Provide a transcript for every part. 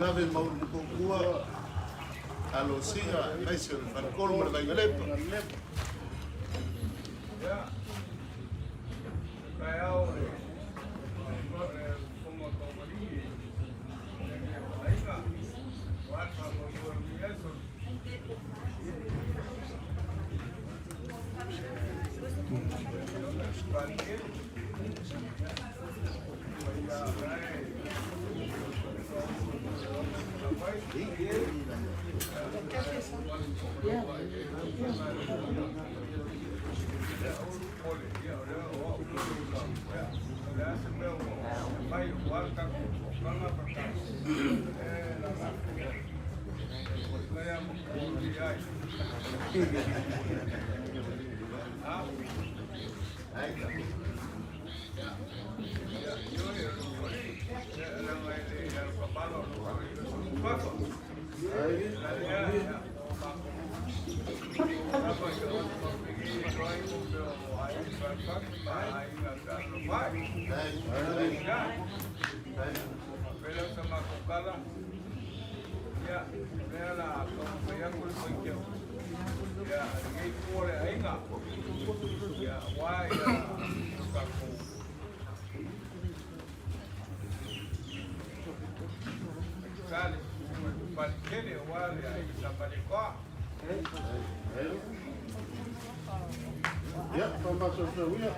Sigave ma Ulumotootua, Alosina aemaise o le Faletolu ma le Vainalepa. Ia, faamasoasoa ia.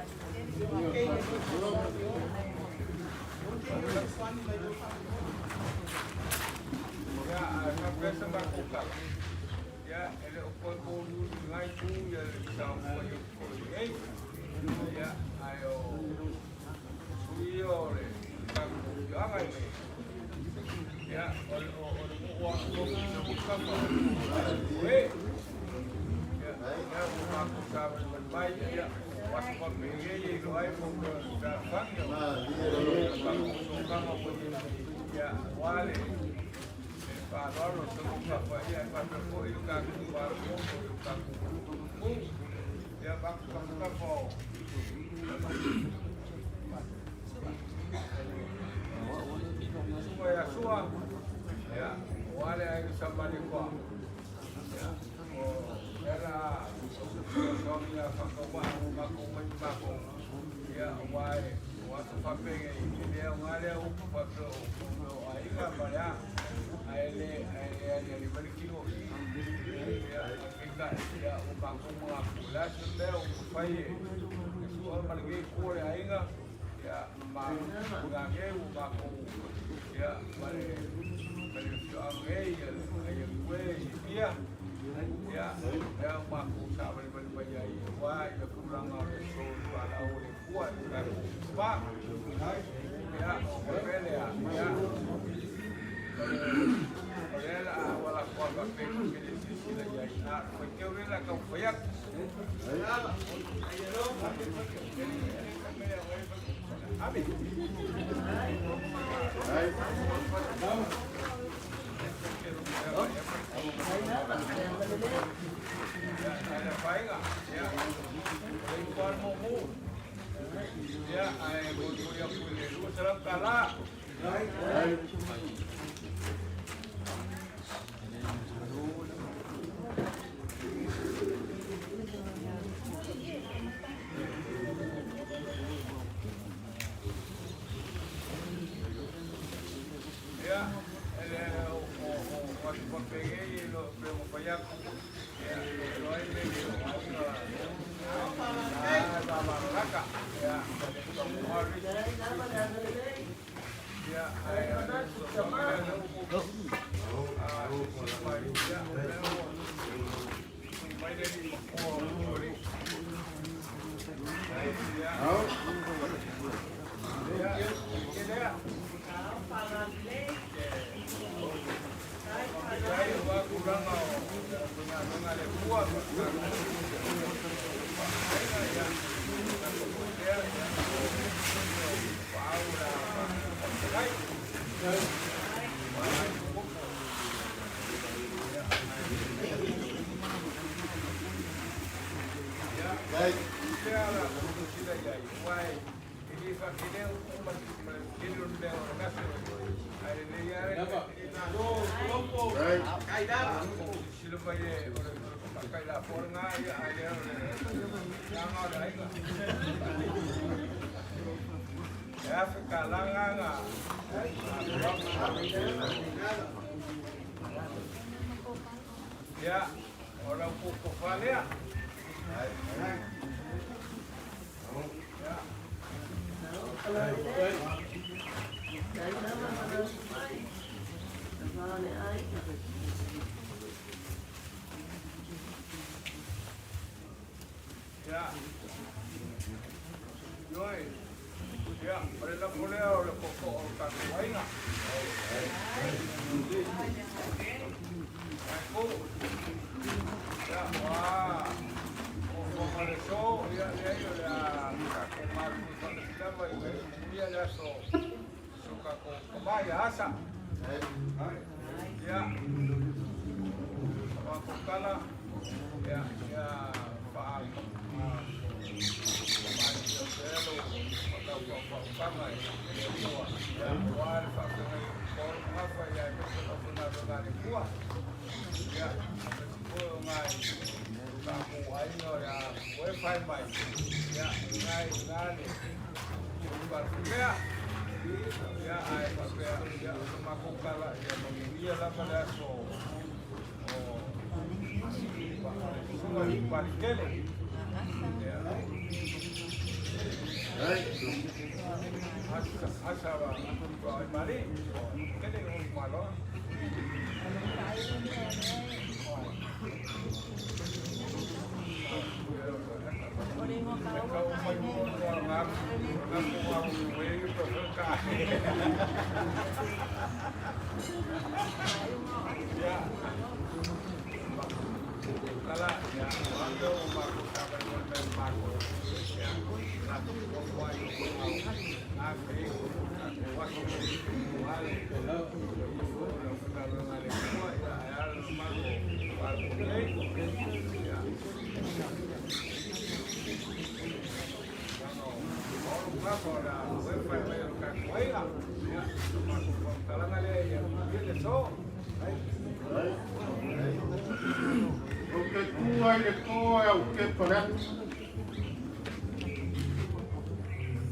Ou te tu ai le toa e au kepa le ata.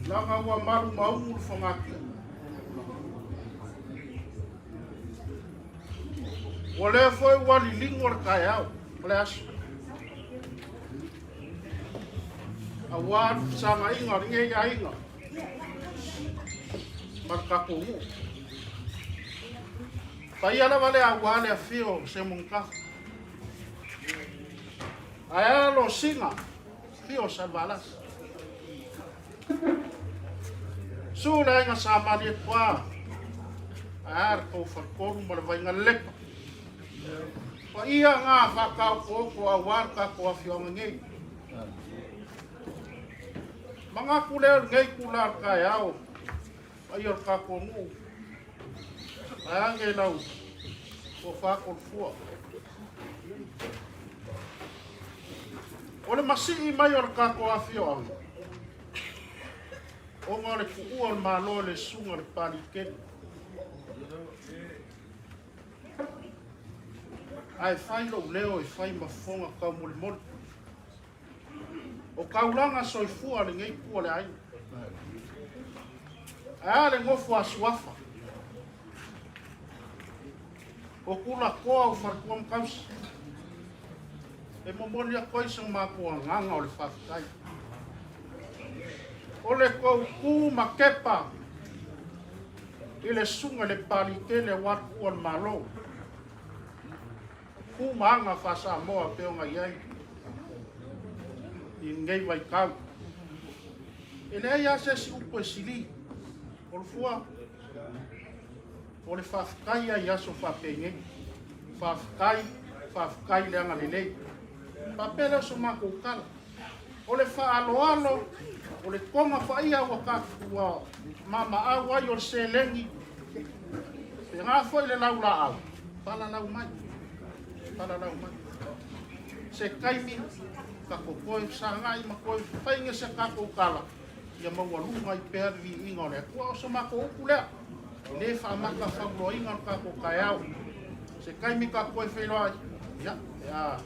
Laga ua malu maumu le fagatia. Ua lea foi ua liligo le taeao ma le aso. Aua le fesagaiga o lenei aiga ma le tatou nuu. Paia lava lea aua le afio o Semugatafa. Ae a Losina, afio o Salevalasi. Susu le aiga Sa Malietoa, ae a le tou faletolu ma le Vainalelepa. Paia na faataotooto aua le tatou afioaga nei. Manatu lea o lenei itula o le taeao, paia o le tatou nuu, vaeane lau tofa Tolofua. O le masii mai o le tatou afioaga, ona o le tuua o le Malo e le susuga i le Papalii Tele. Ae fai lou leo e fai ma fofoga taumolimoli. O taulaga soifua lenei itu o le aiga. Ae a le nofo a Suafa? O Tulatoa o Faletua ma Tausi. E momoli atu ai so matou agaga o le faafetai. O le tou tu ma kepa i le susuga i le Papalii Tele aua le tuua o le Malo. Tu ma aga faa-Samoa pei ona i ai i lenei vaitau. E leai lava se isi upu e sili, o le fua, o le faafetai lava i aso faapenei. Faafetai, faafetai le agalelei. Faapea lea o so matou tala. O le faaaloalo, o le toga paia ua tatou ua mamaau ai o le seleni, pena foi le laulaau, falalau mai, falalau mai. Se taimi, tatou toe fesagai ma toe faiga se tatou tala, ia maualuga ai pea le viiga o le Atua. O so matou upu lea, e le faamata fauloaina le tatou taeao. Se taimi tatou e feiloai, ia, e a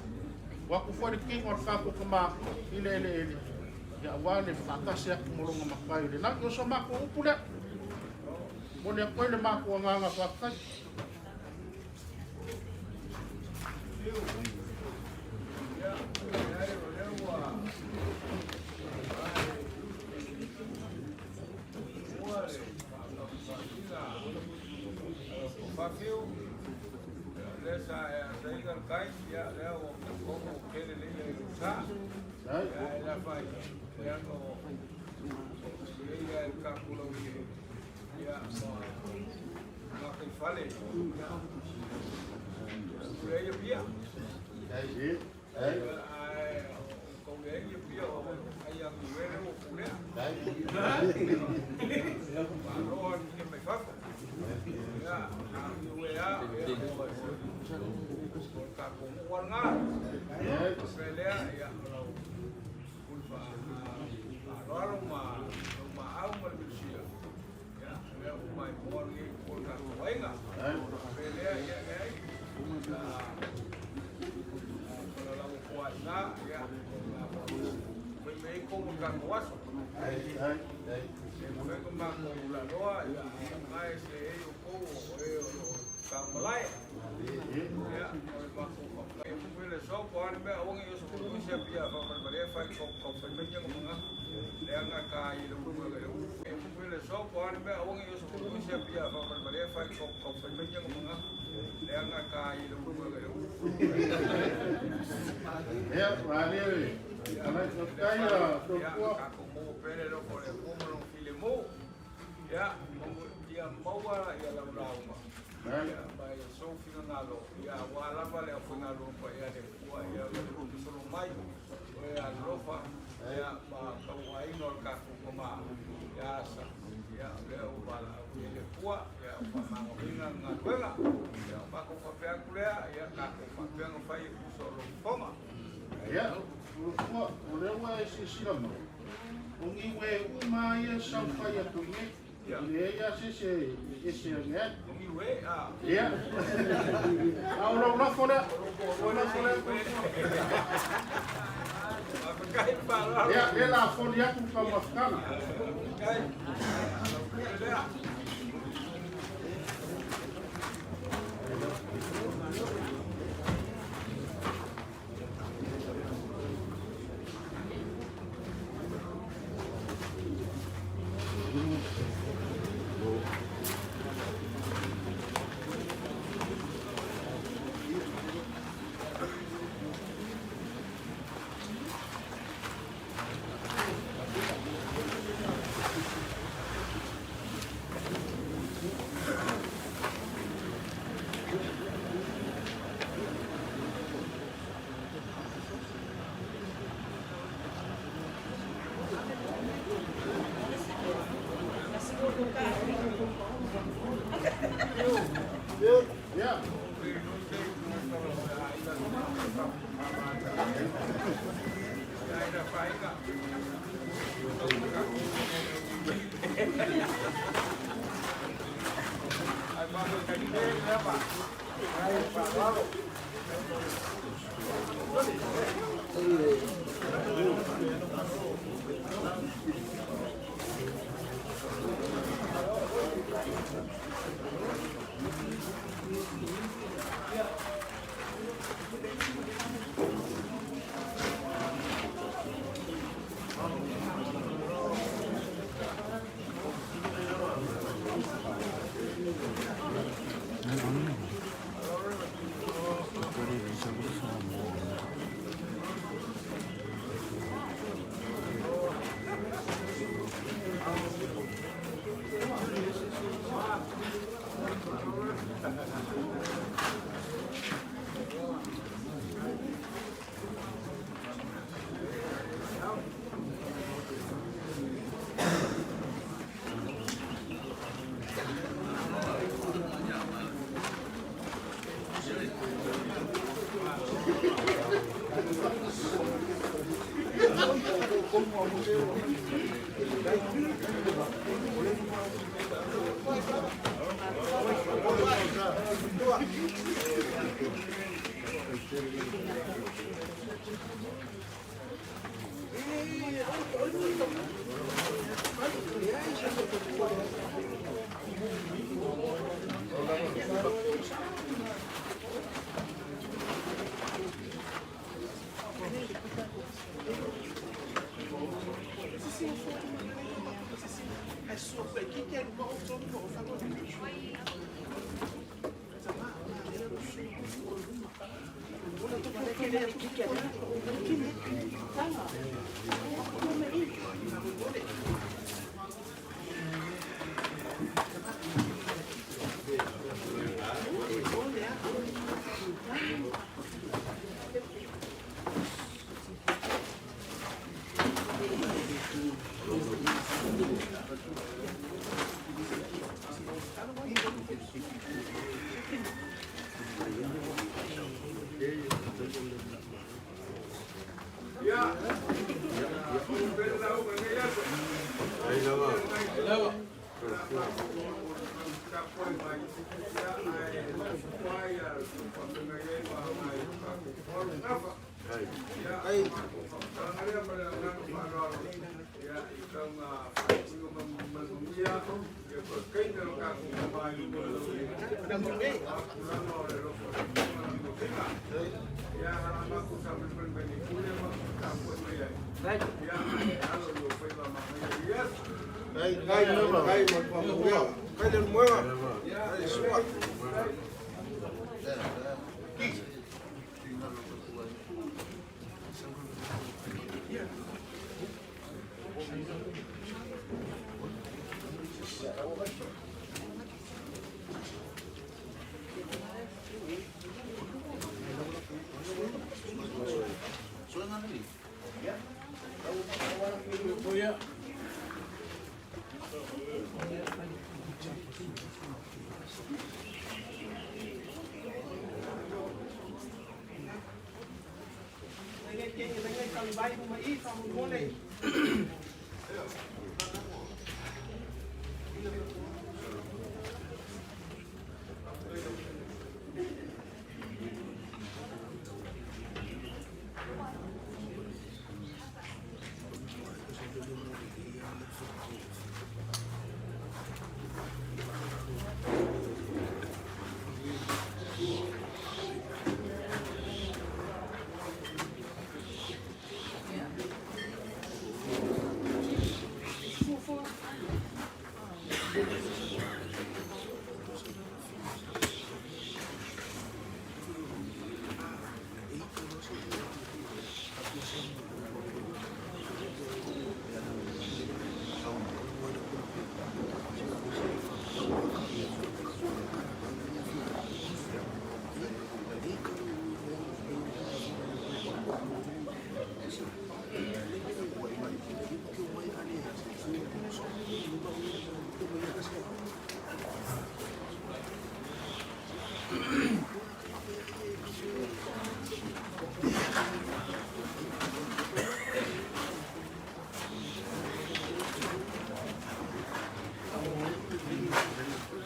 o atu foi le tino o le tatou tama i le eleele, ia aua le faatasi atu ma lona matai o le lagi. O so matou upu lea. Momoli atu ai le matou agaga faafetai. Ia, malie le alai faafetai a Tolopua. Ia, Tolopua, o lea ua e silasila mai, o niue uma ia sa fai atu i nei. E leai lava se isi e ese ane ai. Ia, a o lau lafo lea, o lau lafo lea, Tolopua. Ia, lea la foli atu le taumafataga. Ia.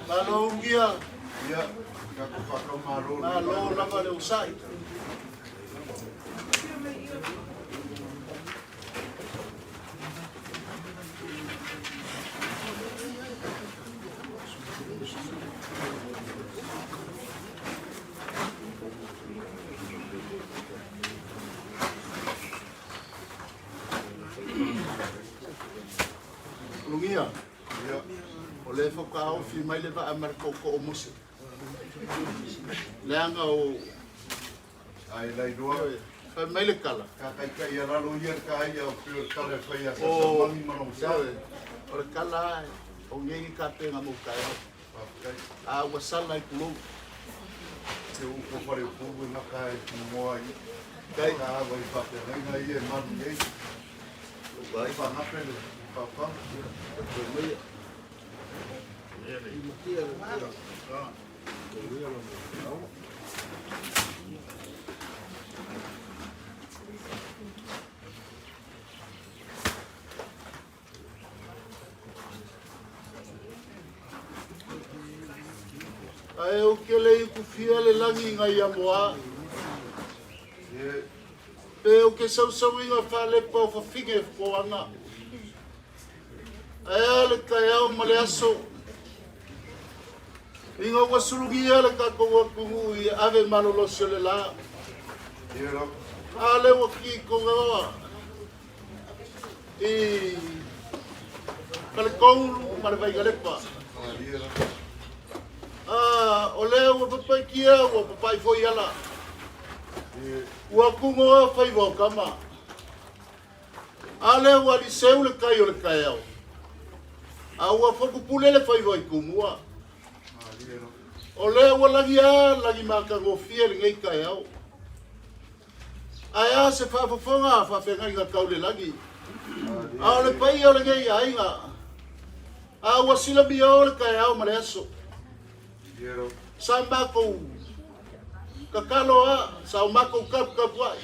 Malo ugia. Ia, malo lava le usai. Lugia, o le faatoa ofi mai le vaa ma le tootoo o Mose. Leaga o Ai lai lua. Fai mai le tala. Ka taitai ia lalo ia ka ia o pio tala e fai a O samangi ma lo sa. O le tala o ngei ka penga mo kai. Faafetai. A ua sala i pulou. Te u ko whare o pū ngā ka e moa i. Kai. Ka awa i whapena ia e manu ei. Vai. Whangape le whawha. Mai. Ae o ke le i kufia le langi ngai a moa. Pe o ke sausauiga faalepa o fafine e fokoana. Ae a le taeao ma le aso. Ina ua sulugia le tatou atunuu i ave malolosi o le la. A lea ua ki togaoa i Faletoulu ma le Vaigalepa. A o lea ua papaitia ua papai foi ala. Ua kugoa faiva o tama. A lea ua aliseu le tai o le taeao. A ua fotupule le faiva i Tumua. O lea ua lagi a lagi matagofie lenei taeao. Ae a se faafofoga a faafeagaiga tau le lagi. A o le paia o lenei aiga. A ua silamia o le taeao ma le aso. Sa matou tatalo a, sa o matou taputapuai.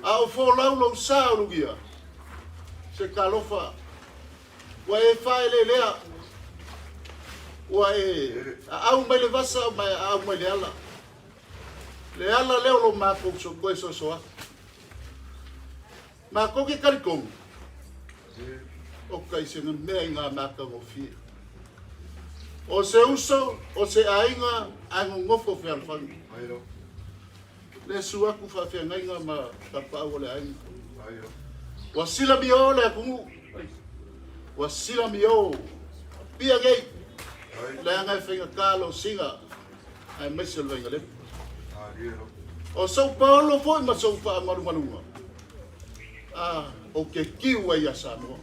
A o folau lou sa o lugia, se talofa, ua e faaeleelea, ua e aau mai le vasa ma e aau mai le ala. Le ala lea o lo matou toe soasoa. Matou ke talitonu, o kaisega mea i ngā matagofie. O se uso, o se aiga, ae nonofo fealofani. Le su atu faafeagaiga ma tapaau o le aiga. Ua silamia o le atunuu. Ua silamia o. Pia nei. Leaga e faigata lou siga aemaise o le Vainalepa. O sou paolo foi ma sou faamalumaluga, a ou te tiu ai ia Samoa.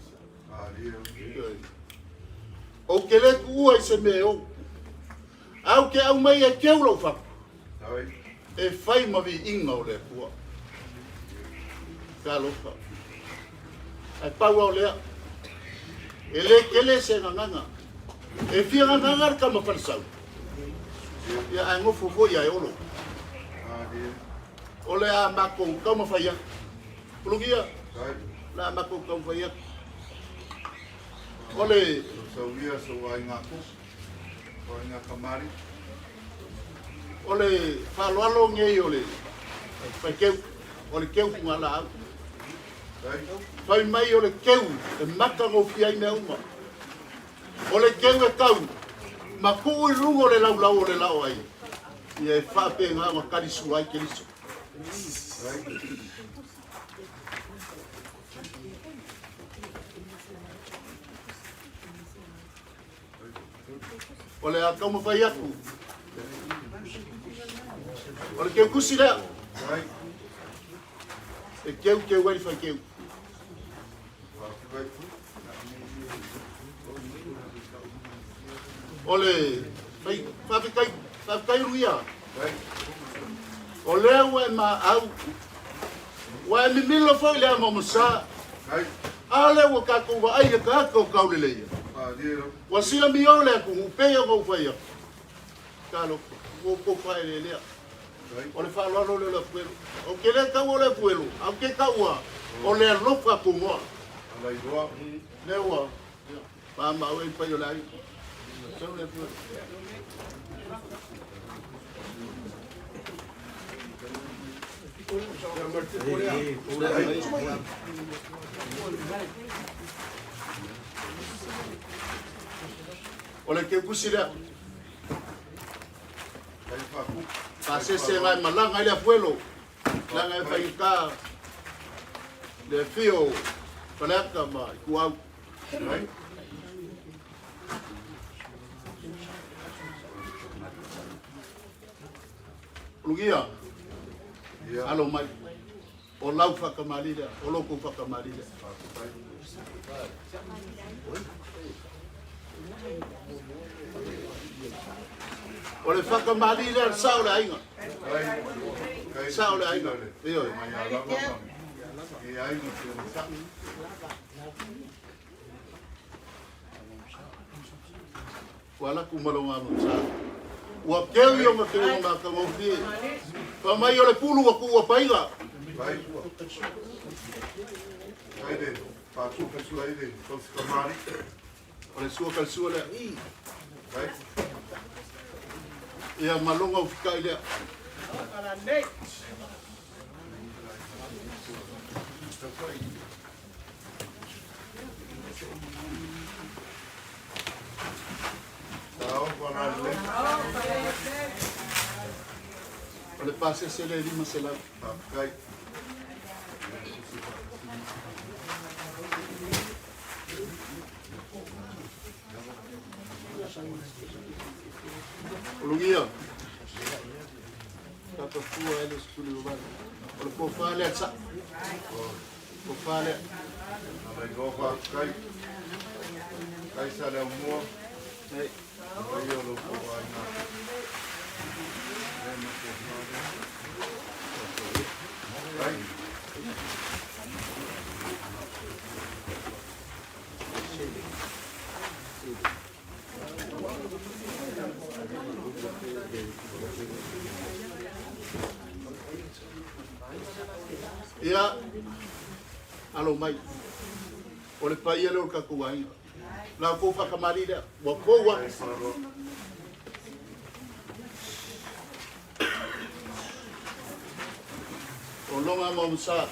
Ou te le tuua i se mea e ou. Ae ou te aumai e keu lou fatu, e fai ma viiga o le Atua. Talofa. Ae pau lava o lea, e le tele se gagana. E fia gagana le tama falesau, ia ae nofo foi ia e Olo. O le a matou taumafai atu. Ulugia, o le a matou taumafai atu. O le... Sauia sou aiga ko. O le faaaloalo nei o le faikeu, o le keu fugalaau. Fai mai o le keu e matagofie ai mea uma. O le keu e tau ma tuu i luga o le laulau o le lao ai, ia e faapena ona talisua ai Keriso. O le a taumafai atu. O le keukusi lea. E keu keu ai le faikeu. O le faafetai, faafetai Luia. O lea ua e maau, ua e mimilo foi le ama o Masa. A lea ua tatou vaai i le tagata o Tauleleia. Ua silamio le atunuu pei ona ou fai atu. Talofa, ua outou faaeleelea. O le faaaloalo lea o le afuelo. Ou te le taua o le afuelo, ae ou te taua o le alofa Tumua. Lea ua mamao ai le paia o le aiga. Sau le afuelo. O le keukusi lea. Pasese ngai malaga i le afuelo. Leaga e faigata le afio o Faleata ma Ituau. Ulugia, alo mai. O lau whakamali lea, o lou whakamali lea. O le whakamali lea, le sao le aiga. Sao le aiga. Ioe. Ua ala atu ma lou sa. Ua keu i ona keu o matagofie. Fa mai o le pulu ua tuua paiga. O le sua kalsua lea. Ia maloga o fikai lea. O le pasese le 500. Faafetai. O lugia. Tapafua ele sefulu iva valu. O le tofa lea saʻo. Tofa lea. Alailoa faafetai. Kai sa le aumua. Ei. Mai o lo kou aiga. Kai. Ia, alo mai. O le paia lea o le tatou aiga. La outou faakamali lea, ua tou atu. O loga ma ona sa.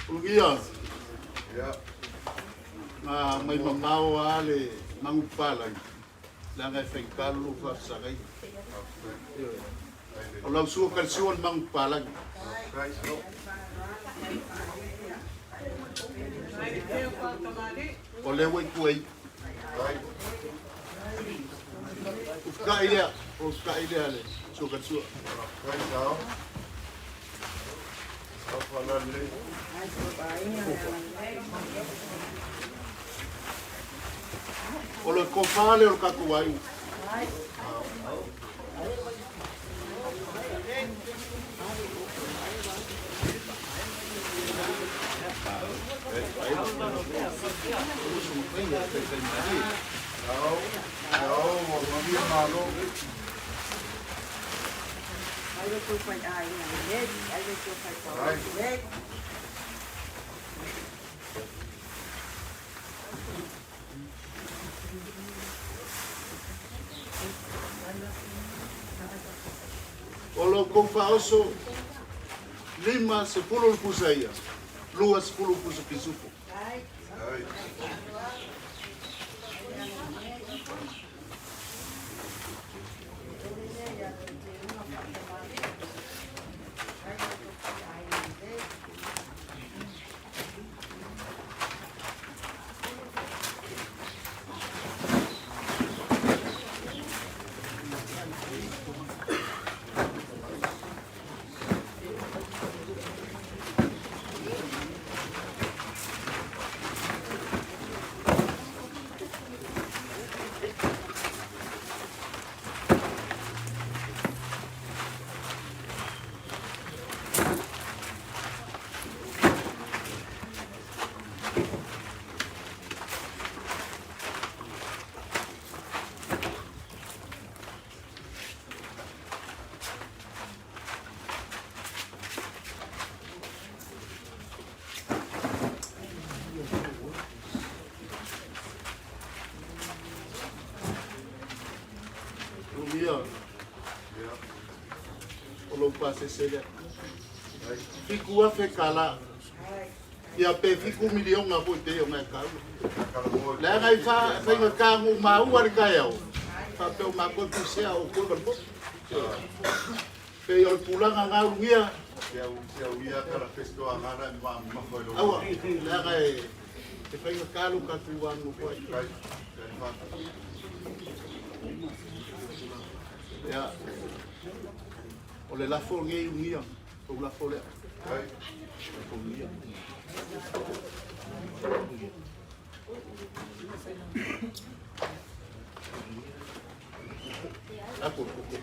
Ulugia. Ia. Na mai mamao lava le manupapalagi, leaga e faigata lo lou faafesagai. O lau sua kalesua le manupapalagi. O lea ua i tua i. Ufukai lea, o ufukai lea le sua kalesua. O le kofa lea o le tatou aiga. O lo outou faaoso 50 le pusa ia, 20 pusa pisupo. Lumia, o lou pasese lea. 7,000 tala. Ia pe 7 miliona foi pe o ngai kau. Leaga i fa faigata mo maua le taeao. Faapea o matou e pusea o koe ma le motu. Pei o le tulaga na ulugia. Aua, leaga e e faigata lo tatou va nonofo ai. Ia, o le lafo lenei ulugia, ou lafo lea. Lafo ulugia. Lafo le koko.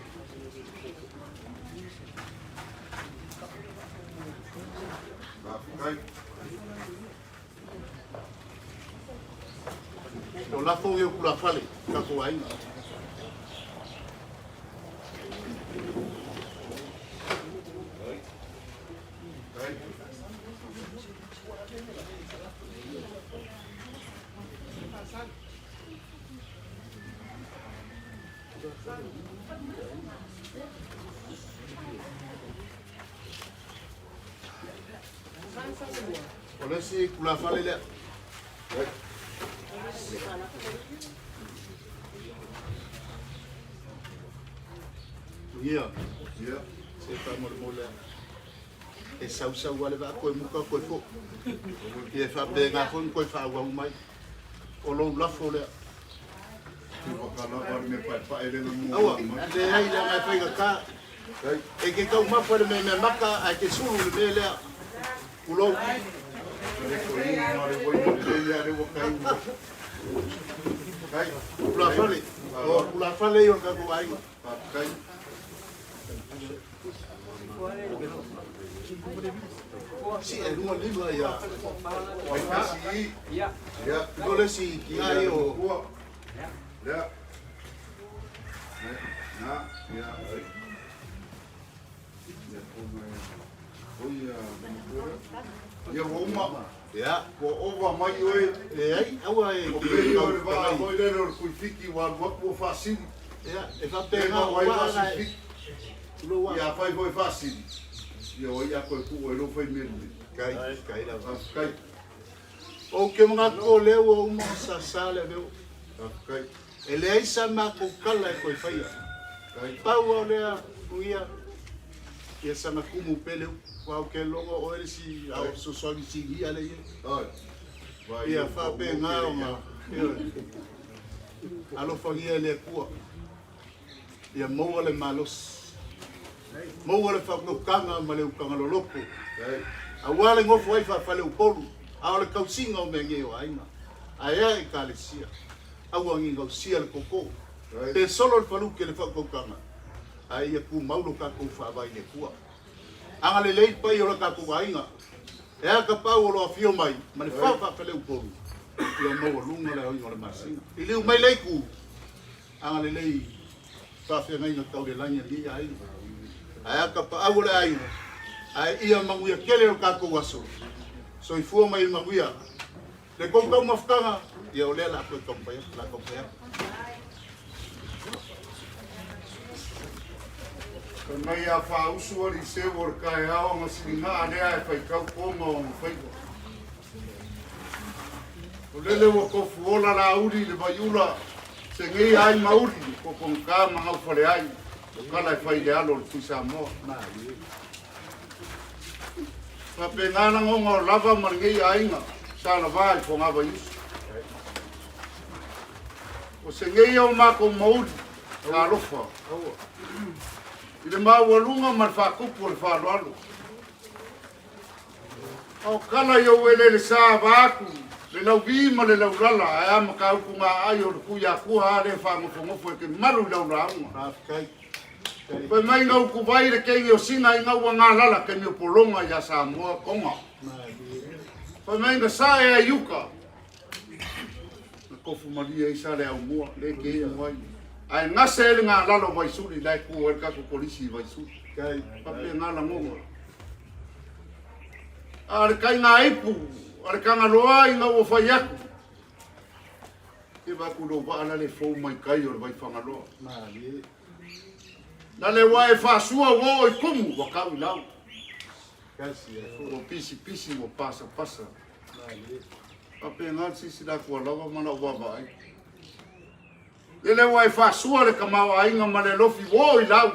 O lafo ia o tulafale, tatou aiga. O le isi tulafale lea. Ia, ia, se faamolemole e sausau lava le vaa toe muka toe foi. Ia e faapena foi ona toe faaauau mai. O lou lafo lea. Aua, leai leaga e faigata. E te taumafa i le mea maka ae te sulu i le mea lea. Tulou. Tulafale. O tulafale ia o le tatou aiga. Si e lua lima ia. Ia. O le si ki ai o. Lea. Na, ia. Ia ua uma. Ia. Ua ova mai oe. Leai, aua e. O pei o le vaa foi lele o le Tuifiti ua alu atu ua faasili. Ia, e faapena o waa na e. Ia afai foi e faasili, ia o ai a toe tuu ai lou fai mea lelei. Kai, kai lava. Faafetai. Ou te manatu o lea ua uma ona sasa le aveu. Faafetai. E leai sa matou kala e toe faia. Kai. Pau lava o lea, uia, ia saga tumu pea le upu. Aua ou te iloa o oe le isi ao fesoasoani sinia lea e i ai. Oi. Ia faapena ona, ioe, alofagia e le Atua, ia maua le malosi, maua le faautautaga ma le utaga loloto, aua le nofo ai faa-faleupolu, a o le tausiga o mea nei o aiga, ae a Ekalesia, aua ne i gausia le toto, pe solo le faluki e le faautautaga, ae ia tumau lo tatou faavae i le Atua. Agalelei le paia o lo tatou aiga, e a ka pau o lo afio mai ma le fa faafaleupolu, ia maualuga le aoina o le masina. Liliu mai le itu, agalelei faafeagaiga tau le lagi a lenei aiga. Ae a ka paau o le aiga, ae ia manuia tele lo tatou aso. Soifua ma ia manuia. Le tou taumafataga, ia o lea la a toe taumafai atu, la a taumafai atu. Fai mai a faausu alii seu o le taeao na siligaa lea e faitau koma o ona faiva. O lele ua tofuola Laauli i le vaiula se nei ai mauli o totogata ma gaufale ai o tala e fai i le alo o le Tuisamoa. Faapena lagona o lava ma lenei aiga sa lava i Fogavaiusu. O se nei o matou mauli talofa i le maualuga ma le faatupu o le faaaloalo. A o tala i ou eleele sa vaeatu le lauvi ma le laulala ae a mataupu gaai o le Tuiatua a lea faanofonofo e te malu i lau lauga. Faafetai. Fai mai na utuvai le teine o Sina ina ua galala taimi o pologa ia Samoa Toga. Fai mai na sae ai uka na tofu malie ai Saleaaumua le ke inu ai. Ae gase ai le galala o Vaisuli la e tu ai le tatou kolisi i Vaisuli. Faapena lagona. A o le taigaipu a le Tagaloa ina ua fai atu, Eva atu lou vaa la le fou mai kai o le Vaifagaloa. La le ua e faasua ua oo i kumu ua kau i lau. Ua pisipisi ua pasapasa. Faapena le silasila atu a lava ma lau vaavaai. Lele ua e faasua le tamaoaiga ma le alofi ua oo i lau.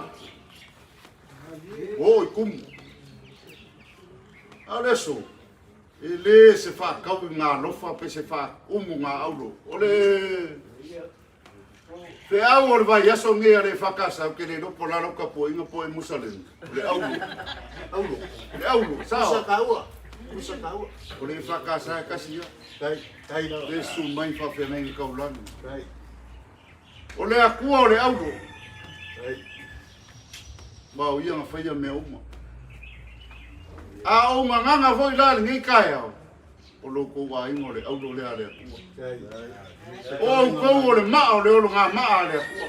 Ua oo i kumu. A o le aso, e le se faatau i galofa pe se faaumu gaaulo. O le feau o le vaiaso lenei a le EFKS, ou te le iloa po o le a lau tapuaiga po o e Musalemu. O le aulo. Aulo. Le aulo, sao. Pusa taua. Pusa taua. O le EFKS e tasi ia. Tai, tai lava. Le susu mai faafeagaiga taulagi. Tai. O le Atua o le aulo. Tai. Ma o ia na faia mea uma. A o gagana foi la lenei taeao, o lo outou aiga o le aulo lea a le Atua. O outou o le maa o le ologamaa a le Atua.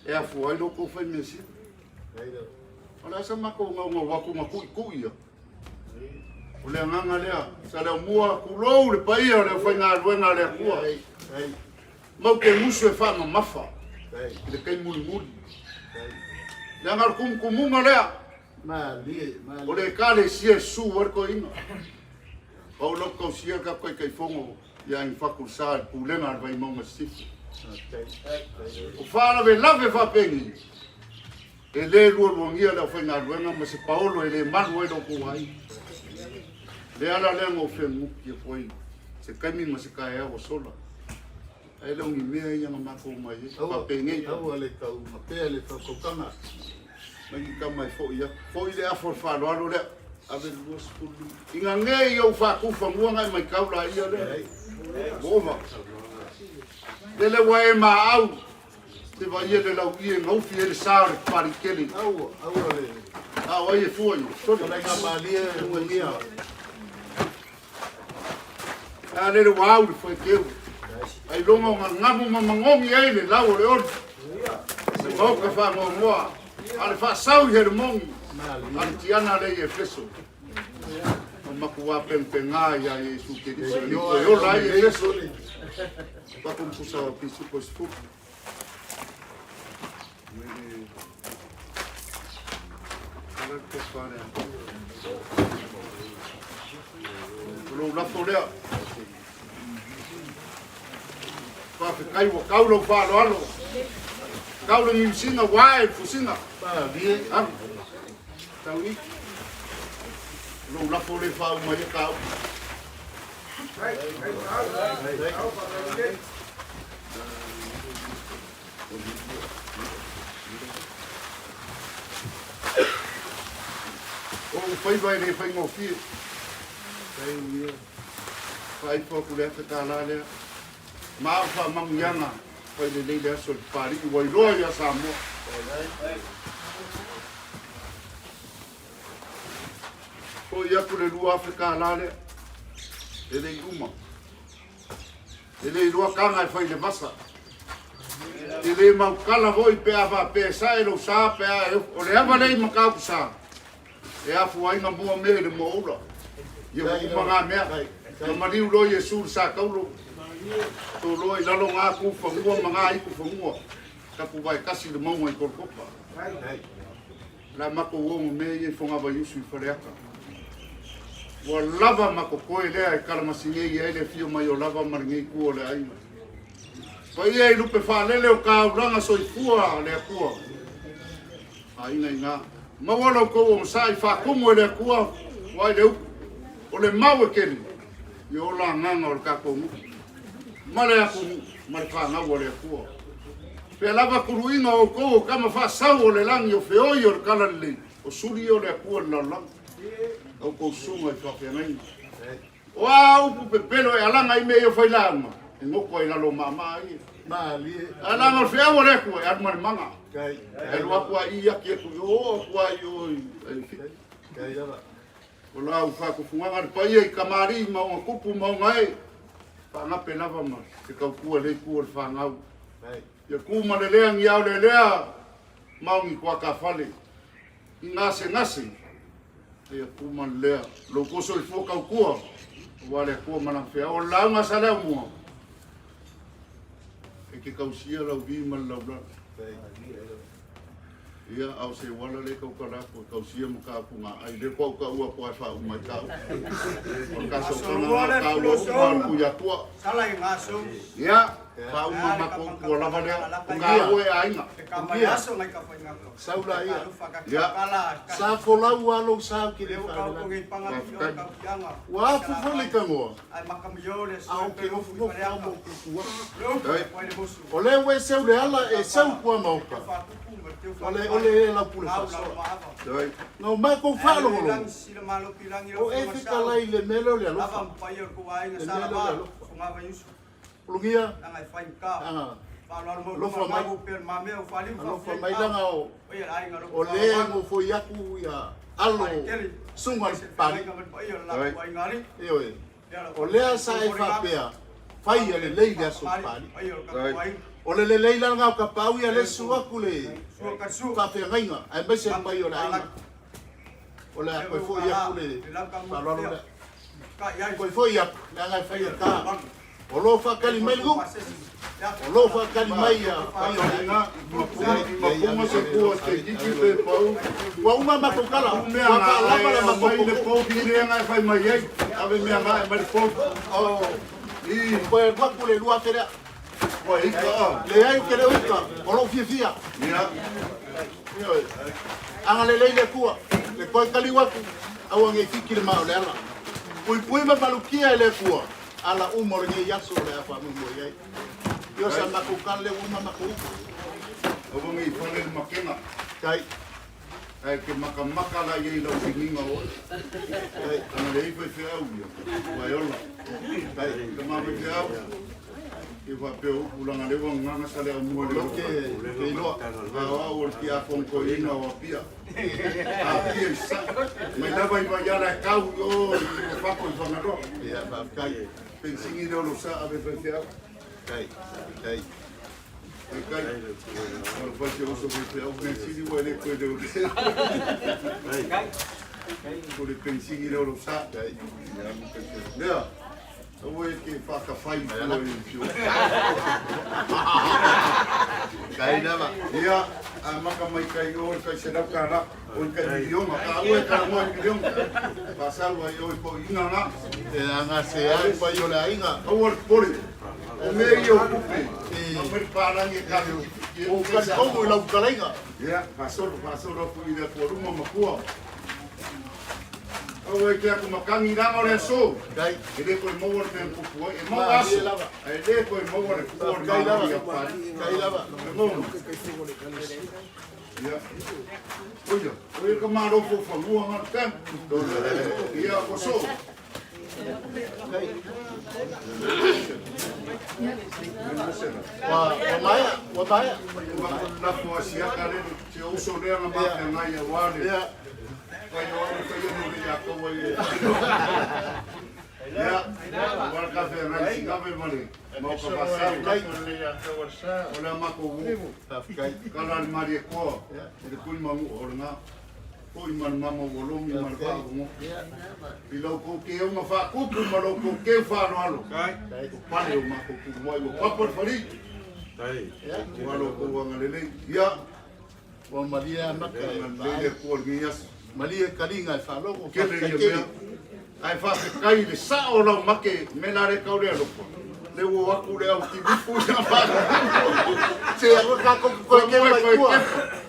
E afua ai lo outou fai mea sili. O le a sa matou naunau atu ma tuitui ia. O le agaga lea, Saleaaumua, tulou le paia o le aufaigaluega a le Atua. Matou te musu e faamamafa. I le taimi mulimuli. Leaga o le kumukumuga lea o le Ekalesia e susu ai le toeaina. Pau lau tausia le tatou Taitaifono ia Agifatu Lesa i le Pulega a le Vaimauga Sisifo. O faalavelave faapenei, e le lualuagia le aufaigaluega ma se paolo e le malu ai lo outou aiga. Le ala lea na ou fenunuti atu ai se taimi ma se taeao ua sola. Ae le o ni mea ia na matou omai ai. Faapenei. Aua le tau mapea le faautautaga. Mai ni tama e foi atu. Foi le afa o le faaaloalo lea. Ave le 25. Ina ne i ou faatufanua na e maitau laia lea. Ua ova. Lele ua e maau te vaia le lauie gaufi ai le sa o le palikele. Aua, aua le. A o ai e fua i soli. Talaiga malie ulugia. A lele ua au le foekeu. Ailoga o gagamu ma magogi ai le lau o le oli. Le maoka faanoanoa a le faasau i Helemogi a le tiana lea i Efeso. O makuā pegapegā iā Iesu Keriso e toe ola ai Efeso. Pakumpusa o pisipo e sefulu. O lou lafo lea. Faafetai ua tau lou faaaloalo. Tau le niusiga ua ae le fusiga. Alu. Tau i. Lou lafo lea faauma ai ta upu. O ou faiva e le faigofie. Faaifo atu le $1000 lea. Ma au faamanuiaga fai lelei le aso i le Papalii ua iloa ia Samoa. Foi atu le $2000 lea. E le i uma. E le iloa taga e fai i le vasa. E le maukala foi pe a faapea e sae lou sa pe a e o le ava lea i Matautusa e afua ai na mua mea i le moaula. Ia ua uma na mea. Na maliu loa Iesu i le sa taulo. Toloa i lalo na tu fanua ma na itu fanua. Tapuvae tasi i le mauga i Kolokopa. La matou ono mea ia i Fogavaiusu i Faleata. Ua lava ma totoe lea e kalamasigei ai le afio mai o lava ma lenei itu o le aiga. Paia i lupe faalele o taulaga soifua a le Atua. Aiga i na. Maua lo outou onosai faatumu e le Atua ua ai le upu. O le mau e keli i ola agaga o le tatou nuu ma le atunuu ma le fanau a le Atua. Pea lava tuluiga o outou o tama faasau o le lagi o feoi o le talalelei, o suli ia o le Atua i le lalolagi. A outou susuga i faafeagaiga. O a upu pepelo e alaga i mea ia o failauga, e goto ai i lalo o maamaa ia. Ae leaga o le feau a le Atua e alu ma le maga. E alu atu a i ati atu i o, oo atu a i o i Fiti. O lau faatufugaga le paia i kamali'i ma ona tupu ma ona ee, faagape lava ma se tautua i lea itu o le fanau. Ia tu ma le lea ni ao lelea ma o ni tuatafale i gasegase, ia tu ma le lea lo outou soifua tautua aua le Atua ma lana feau. O le lauga a Saleaaumua, e te tausia lau vi ma le laulala. Ia, a o se uala lea e tautala atu e tausia ma taupu ngā ai. Lea kua ou taua atu ai faauma ai tau. O le tasotaga na taua uma o le Tuiatua. Ia, faauma matou upu ua lava lea. O taua e aiga. Sau laia. Ia. Sa folau lava lou sa ou te le faalavelave. Faafetai. Ua afu foi le tanoa, a ou te nofonofo lava ma ou tutu atu. O lea ua e seu le ala e seu i tua maota, ua le ole ea lau pule faasoa. Na o matou faalogologo, o e fetalai i le mea lea o le alofa, le mea lea o le alofa. Ulugia, aga, alofa mai, alofa mai leaga o, o lea e nofoi atu ia alo susuga i le Papalii. Ioe. O lea sa e faapea, fai ia lelei le aso Papalii. O le lelei la lena o Tapaau ia lea susu atu le faafeagaiga aemaise le paia o le aiga. O le a toe foi atu le faaaloalo lea. Toe foi atu leaga e fai e ta. O lo o faatali mai le nuu, o lo o faatali mai ia Mapunga se pua te titi pe pau. Ua uma matou tala, ua Mea nga faalava ai le matou mai le puupuu. pou ki lea nga e fai mai ai. Ave mea nga e mai le pou. Oh, I toe alu atu le 2000 lea. ua ika a. Leai ou te le o ita, o lou fiafia. Ia. Ioe. Agalelei le Atua, le toe taliu atu, aua nei fiki le maa o le ala. Puipui ma malutia e le Atua, ala uma o lenei aso o le a faamoemoe i ai. Ia o sa matou tala lea ua uma matou upu. Aua nei fale le makena. Tai. Ae ke makamaka la iai lau finiga o oe. Tai. Ana leai faifeau ia, ua e ola. Tai. Tama faifeau, ia faapea o upu leaga o lea ua gagana sa le aumua i le Lo loto. ke iloa. A o au o le tiakono toeaina o Apia. Apia i Sasae. Mai lava i Vaiala e tau i o i Uafato i Fagaloa. Ia, faafetai. Penisini lea o lou sa ave faifeau. Tai. Tai. Kai, o le fai se uso faifeau, penisini ua e le toe leoleo. O le penisini lea o lou sa. Tai. Lea, aua e te faatafai i tua i le fio. Tai lava. Ia, a maka mai kai o le kai $100, o le kai miliona, ka ua e talanoa i miliona. Faasalu ai o i po ina ngā. E aga se ai pai o le aiga. Aua le popole. O mea ia o tupe, na mai le palagi e kave O talitonu i lau fetalaiga. Ia, faasolo, faasolo atu i le Atua luma makua. Aua e te atu matagi lana o le aso. Tai. E le toe maua le mea na tupu ai. E maua Malie aso, lava. ae le toe maua le pua o le Faafetai lava. malo ia Papalii. Tai lava. Lagona. Ia. Oia, oia ka malo faufanua nga le taimi. Ia, ua soo. Ua ua maea, ua maea. Lafo asiaka le se uso lea na mafeagai aua le Ia, fai o au fai anu le ia kaua i ia aua le kafeagai sigave ma le maoka vasau o le a matou uu faafetai. kala le malie koa i le tui manu'a o lena foi ma le mama ua logi ma le faafogogo i la outou keuga faakupu ma la outou keu faaaloalo o pale o matou tumuai ua papa le falii ua lo outou agalelei ia. Ua malie lava maka e Agalelei le vaai. Atua i lenei aso. Malie taliga e faalogo, Tele faafetai ia tele. mea. Ae faafetai i le sao o lau make me la le tau le alofa. Le ua o atu le au timupu ia Se aua tatou toe keu ai tua.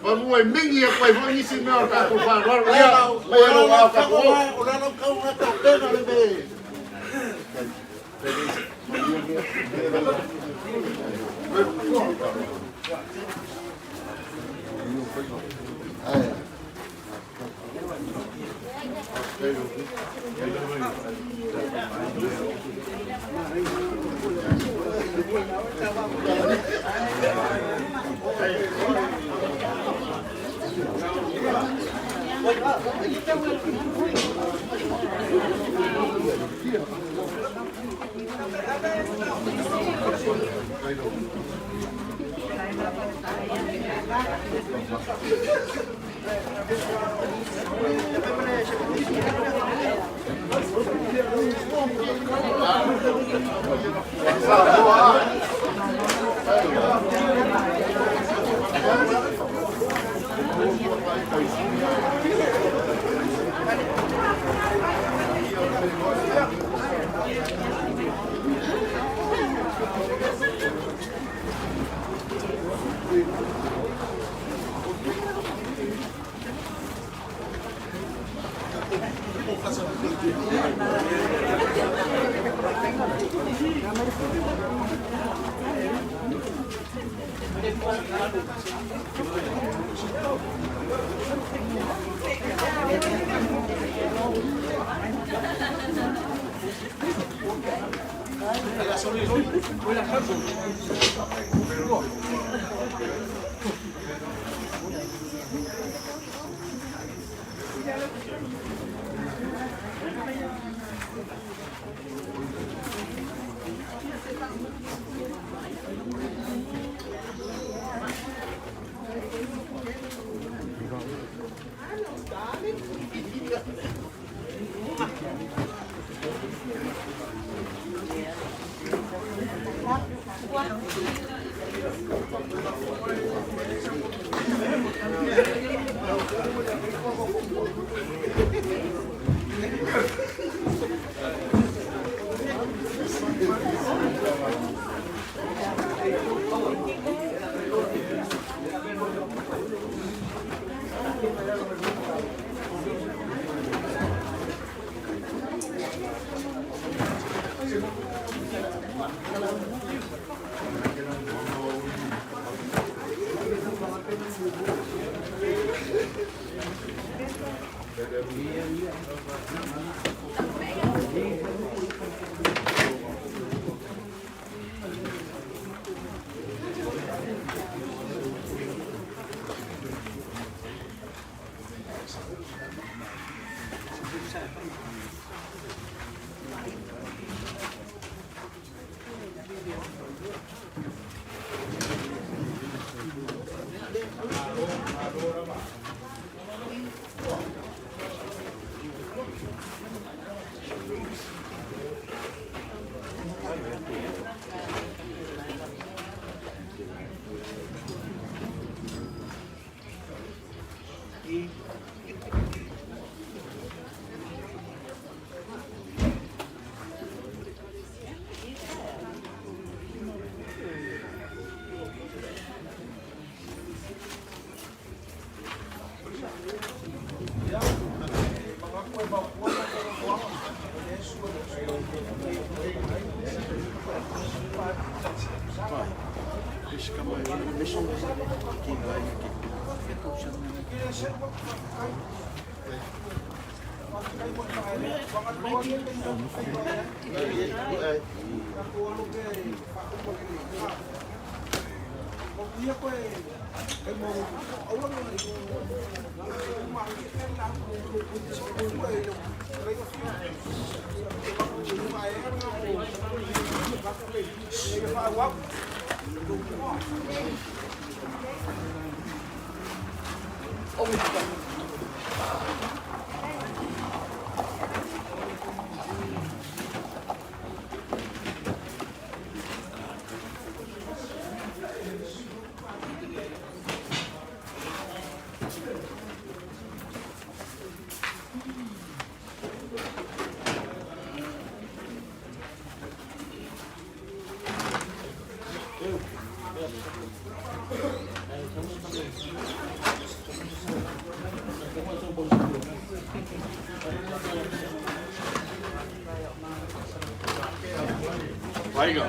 Famua e mingi atu ai foi nisi mea o le tatou faaaloalo. O Ia, mai e lou ao le tatou o. o le ala o kau na tautega le me. Aiga.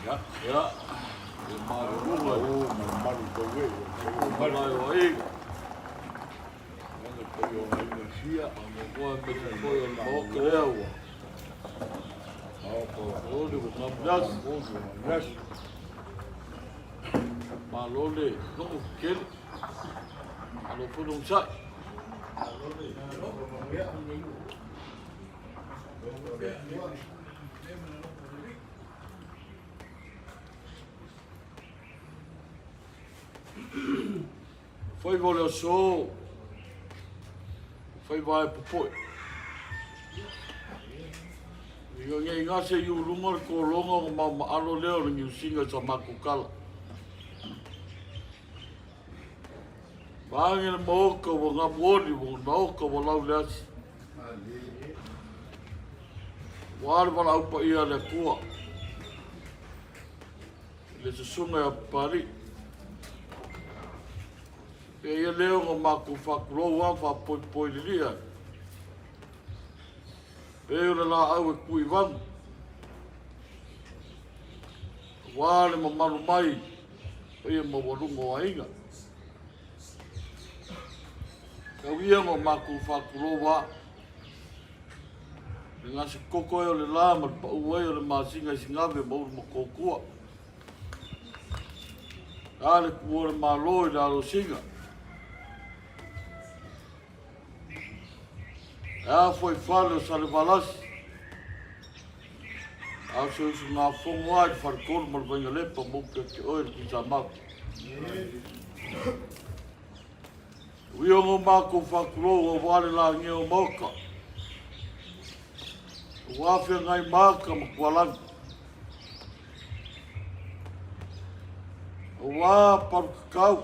Ia, ia, e maruruga o malumalu tau e, o malae o aiga. Ana pei o aiga sia, a mo koa me te koe o le maoka ea ua. Malo le ua ngamnasi. Malo le logo kele. Malo foi long sai. Faiva o le aso, faiva e popoe. Ia ngei gase i uluga le kologa o maamaalo lea o le niusiga i sa matou kala. Vaage le maoka ua gamuoli ua naoka ua lau le asi. Ua le valaau paia a le Atua i le susuga ia Papalii. Pea ia lea ona matou faatulou lava ma faapoipoi lilia ai. Pei o le laau e tu i vanu, aua le mamalu mai paia maualuga o aiga. Tau ia ma matou faatulou lava, le gase koko ai o le la ma le pau ai o le masina i Sigave ma Ulumakotua. A le tu o le Malo i le alosiga. E a foi fale o Salevalasi, a o se usugafono a i le faletolu ma le Vainalepa ma upu ia te oe le Tuisamau. Uia o mākou whākulou aua le lagia o maoka. Ua feagai maka ma kualagi. Aua palukakau,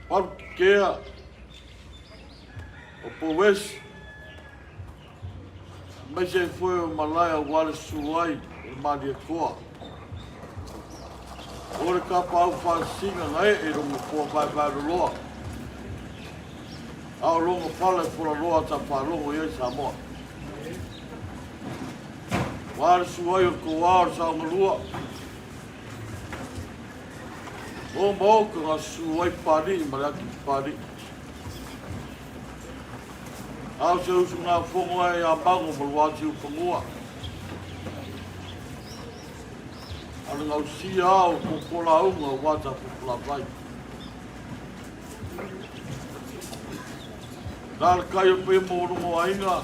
palukikea, o pouesi, aemaise ai foi o malae aua le susu ai o le Malietoa. O le kapaau faasisiga na ee i lona nofoa vaevaeloloa, a o lona fala e folaloa sa faalogo i ai Samoa. Aua le susu ai o le toa o le saogalua, o maoka na susu ai Papalii ma le ati Papalii. A o se usugafono ae ia Mago ma Luasiufanua. A o le gausia lava o Popolauga aua Tafufulafai. Na le kai o paia maualuga o aiga,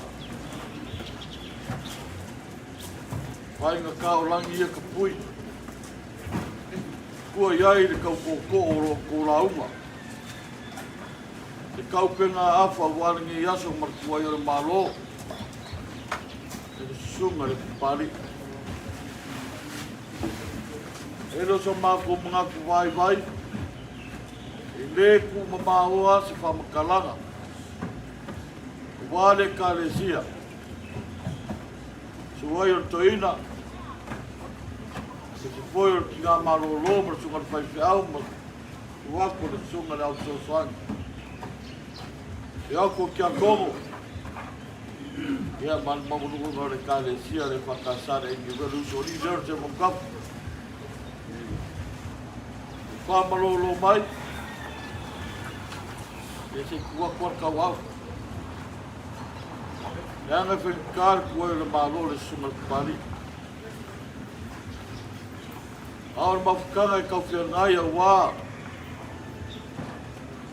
Aiga o lagi ia kapui. Kua i ai le kaupōtoo o lo kou lauga. Te kaupega afa aua lenei aso ma le tuai o le Malo e le susuga i le Papalii. E le o so matou manatu vaivai, e le tuumamaoa se faamatalaga aua le Ekalesia, suai o le toeaina, se foi o le tina malolo ma le susuga i le faifeau ma tuu atu le susuga i le au fesoasoani. E atu o Tiakono, ia ma le maualuga o le Ekalesia le EFKS le AUL le uso alii lea o le Semanukafu. E faamalolo mai, ia se i tuu atu a le tauau. Leaga e faigata le tuai o le Malo le susuga i le Papalii. A o le mafutaga e taufiaga ai aua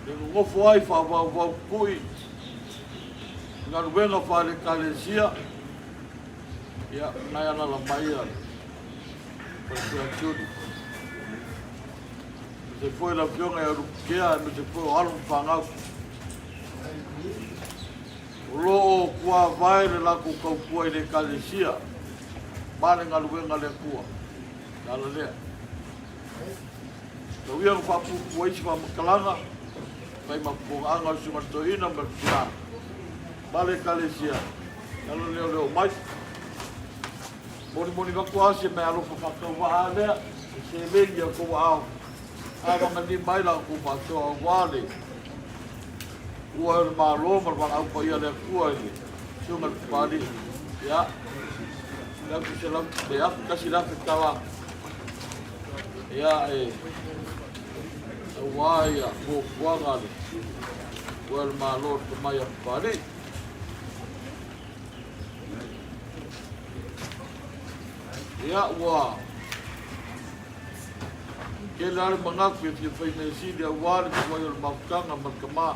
le nonofo ai faavauvau tutui i galuega faale-Ekalesia, ia, na e alaala mai le Falepea Tiuni. Aemaise foi le Afioga ia Luputea, aemaise foi o alo ma fanau. O lo o tuavae le latou tautua i le Ekalesia ma le galuega a le Atua. Le ala lea. Tau ia na faapuupuu ai se faamatalaga, fai ma pogaaga o le Susuga i le Toeaina ma le Tina ma le Ekalesia. Le ala lea o le oo mai. Molimoli atu lava se meaalofa faatauvaa lea, e seleni i outou aao, avagalima ai la outou faasoa aua le ua o le Malo ma le valaau paia a le Atua i le Susuga i le Papalii. Ia, le atu se lau, le afu tasi le afe tala. Ia, e aua ia fuafuaga a le ua o le Malo le tomai a Papalii. Ia, ua tele lava le manatu e fia fai mea sili aua le tuai o le mafutaga ma le tama.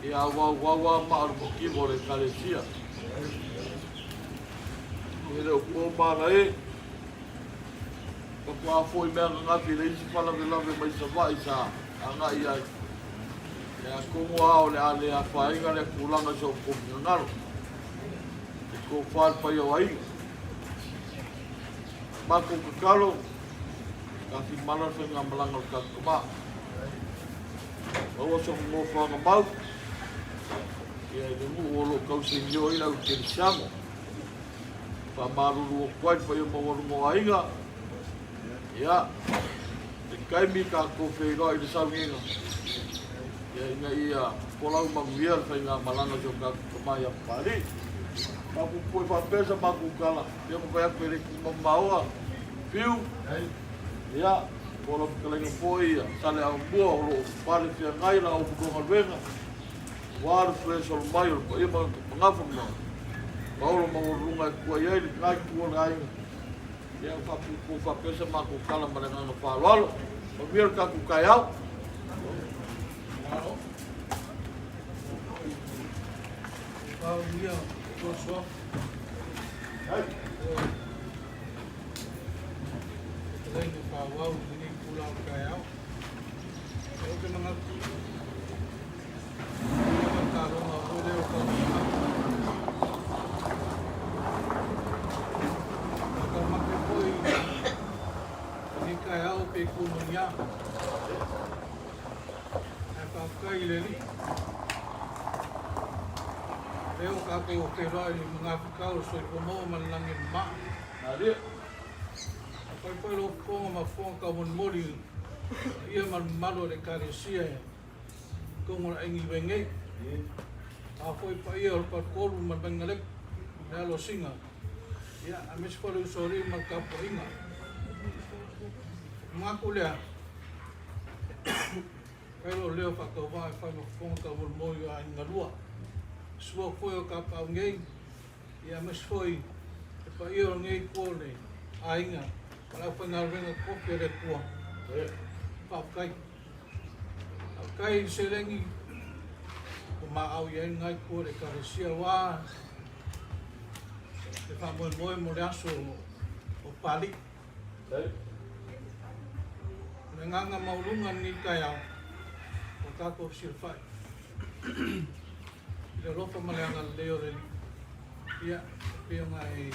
Ia, auauau lava maa o le motivo o le Ekalesia. E le o po mana e. Faatoa foi mea ananafi i le isi faalavelave mai Savaii sa agai ai. Ia, atonu lava o le a le afaina lea tulaga i so outou finagalo. E tofa le paia o aiga. Matou tatalo, tafimala le faigamalaga o le tatou tama. Maua sona nofoaga mau, ia i le nuu o lo o tausiamio ai le au kerisiano. Faamalulu atu ai le paia maualuga o aiga, ia, le taimi tatou feiloai i le sauniga, ia ina ia folau manuia le faigamalaga o si o tatou tama ia Papalii. Faapuupuu faapea sa matou tala, pei ona fai atu e le tuumamaoa, Fiu, ia, po o lau fetalaiga foi ia Saleaaumua o lo o pale feagai la outou galuega, aua le fesolosolo mai o le paia ma magafa ma paolo maualuluga e tua i ai lena itu o le aiga. Ia, faapuupuu faapea sa matou tala ma le agaga faaaloalo. Manuia le tatou taeao. Malo. Manuia Joshua. Fetalaiga faaauau i lenei itula o le taeao. Ou te manatu, ia ma taloga foi lea o taumafa. Taumate foi lenei taeao pe pneumonia. Ae faafetai i le Alii. Lea ua tatou feiloai i le magafetau o le soifua maua ma le lagi e mamaa. Afai foi lou fofoga ma fofoga taumolimoli i le paia ma le mamalu o le Ekalesia i totonu o le aiga i nei. A foi paia o le Faletolu ma le Vainaleko, le alo o Sina, ia, aemaise foi le Usoalii ma le tapuaiga. Ona manatu lea, fai lou leo faatauvaa e fai ma fofoga taumolimoli o aiga lua. Sua foi o tapaau nei, Ia aemaise foi le paia o lenei itu o le aiga ma le aufaigaluega totofi a le Atua. Faafetai. Faafetai i le seleni ua maau i ai lena itu o le Ekalesia aua le faamoemoe mo le aso o Papalii. O le agaga maualuga i lenei taeao, ua tatou fesilafai. I le alofa ma le agalelei o le Alii, ia, e pei ona e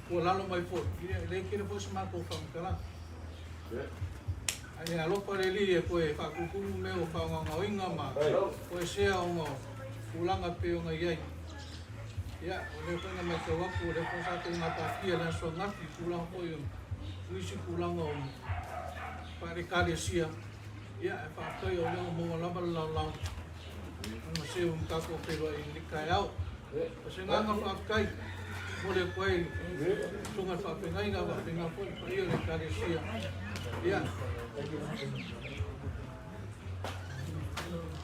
tuualalo mai foi, ia, e le tele foi se matou faamatalaga. Ae alofa le Alii e toe faatutumu mea ua faagaogaoina ma toesea ona o tulaga e pei ona i ai. Ia, o lea foi na matau atu, o lea foi sa tou gapatia i le aso ananafi i tulaga foi o nisi tulaga o faale-Ekalesia. Ia, e faafetai o lea ua maua lava le laolao ona se ua tatou feiloai i lenei taeao. O se agaga faafetai momoli atu ai i le susuga i le faafeagaiga faapena foi le paia o le Ekalesia. Ia,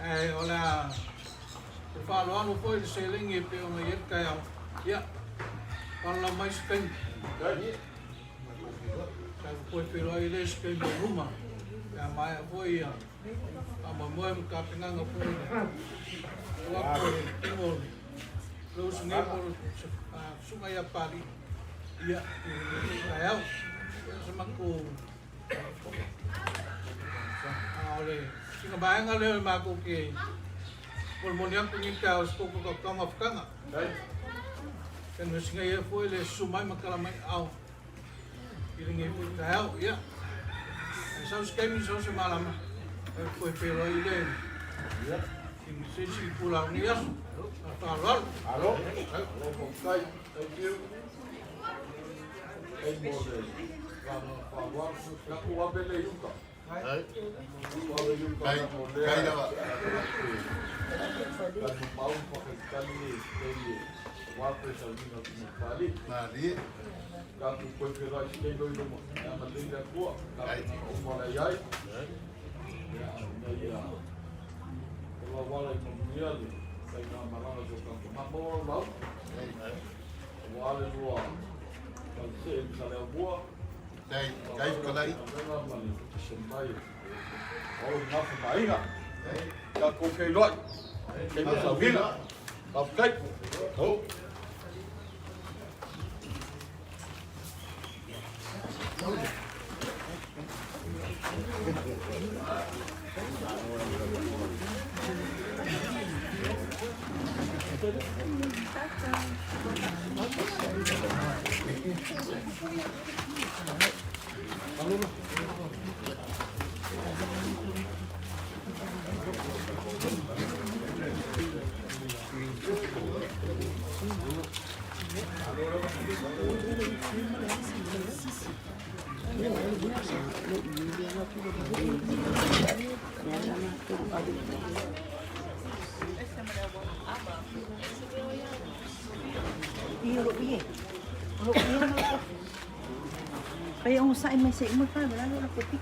ae o le a faaaloalo foi le seleni e pei ona i ai le taeao. Ia, faalala mai se taimi. Tatou toe feiloai lea i se taimi o luma pe a maea foi ia faamoemoe ma tapenaga foi o atu o le tino o le uso nei po o le susuga ia Papalii ia i lenei taeao. Ia o se matou o le sina vaega lea o le matou te molimoli atu lenei taeao i se tou taumafataga. Tanu singa ia foi le susu mai ma tala mai aao i lenei foi taeao. Ia, ae sau se taimi sau se malama, e toe feiloai le i se isi itula o lenei aso. Ma le faaaloalo. Malo. Malo faafetai. Thank you. Faafetai mo le faaaloalo. Tatou ave le i uta. Ai. Tatou ave i uta mo lea. Kai lava. Tatou mau whakaitali e te e wāpe sauniga ki mo pāli. Malie. Tatou koe whenua i te loi luma. E ana lei le Atua. Tatou nana uma lei ai. Ia, ina ia o lau ala i manuia le faigamalaga i o tatou maua lau lau. Aua le lua falesee i Saleaaumua. Kai, kai kalai. Ma le mai o le gafa ma aiga. Tatou feiloai. Kei mo sauniga. Faafetai. Ho. Pai onosai mai se i uma le lalo la kopi.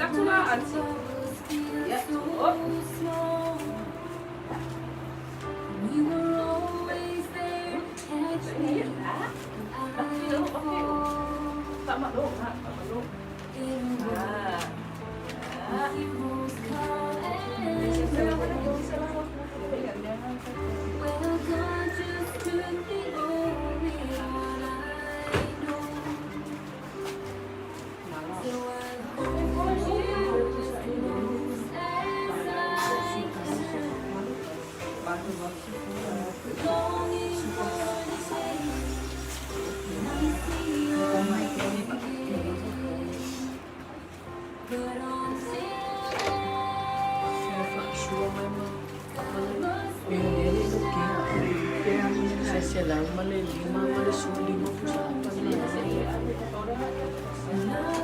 Atu la aunty. Ia, op.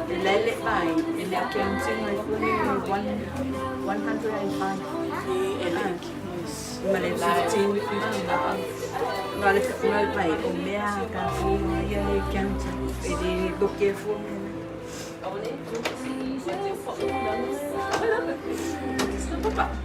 E lele mai, e le ake antinga i kune 105. E le ma le 15, 15 Nga le nga le pai o mea ka fu ia le counter. E le loke fu mea. Papa.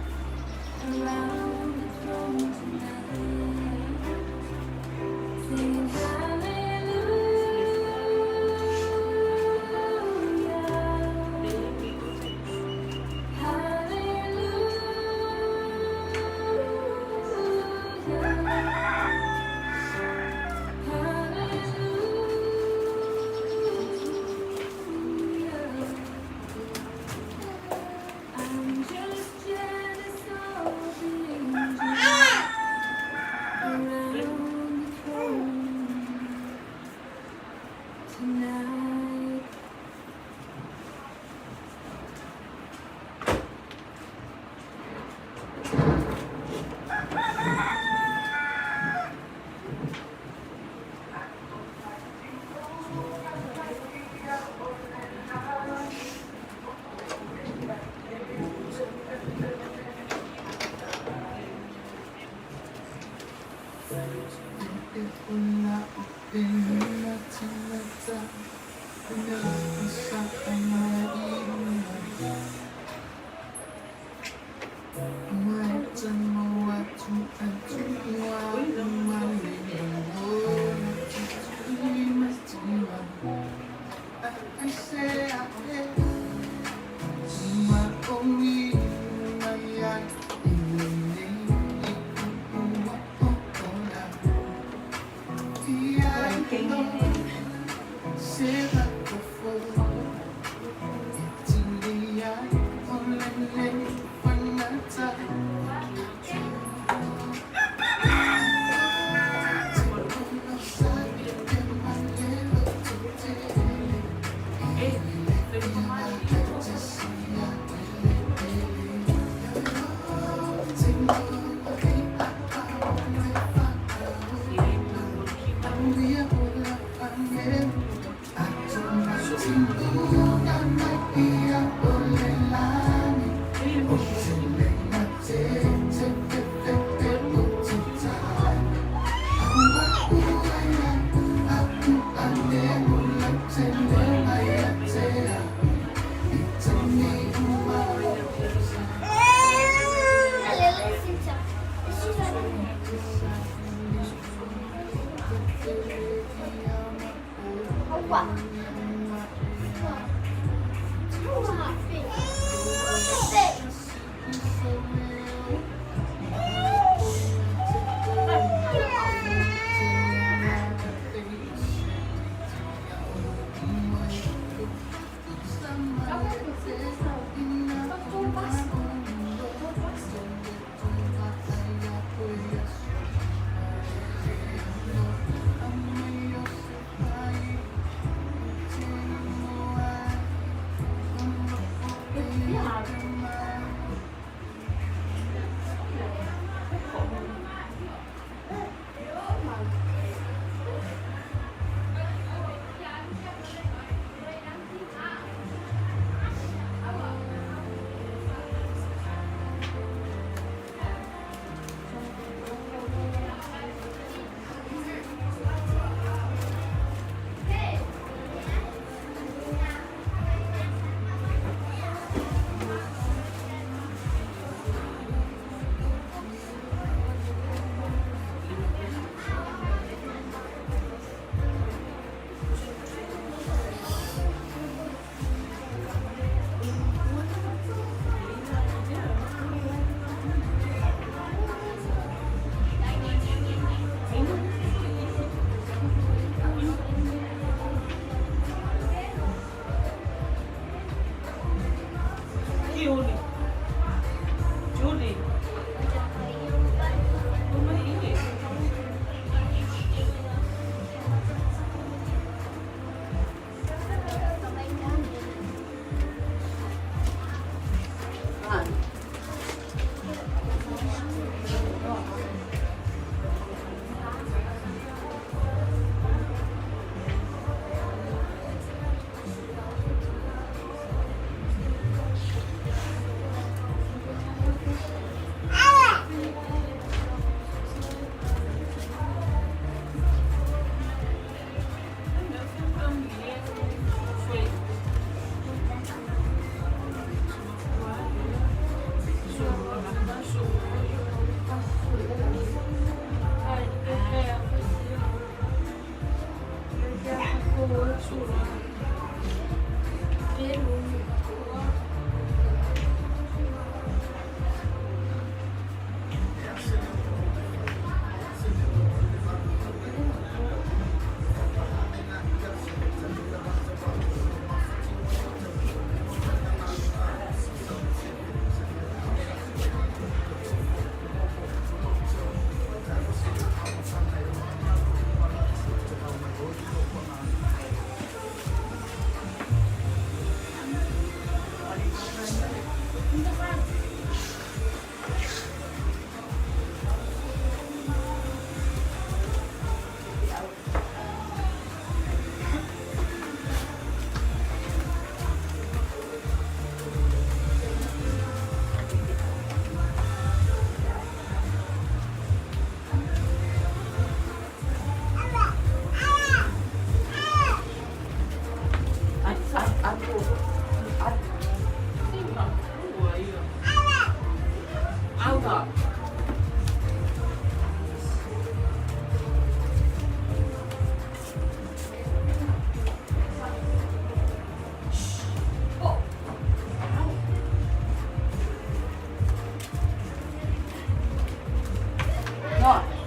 Noa.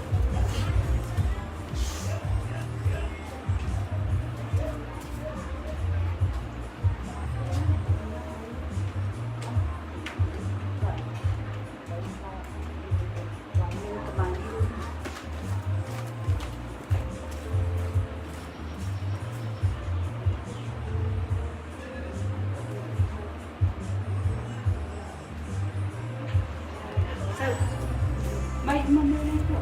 Mai ma mo mo.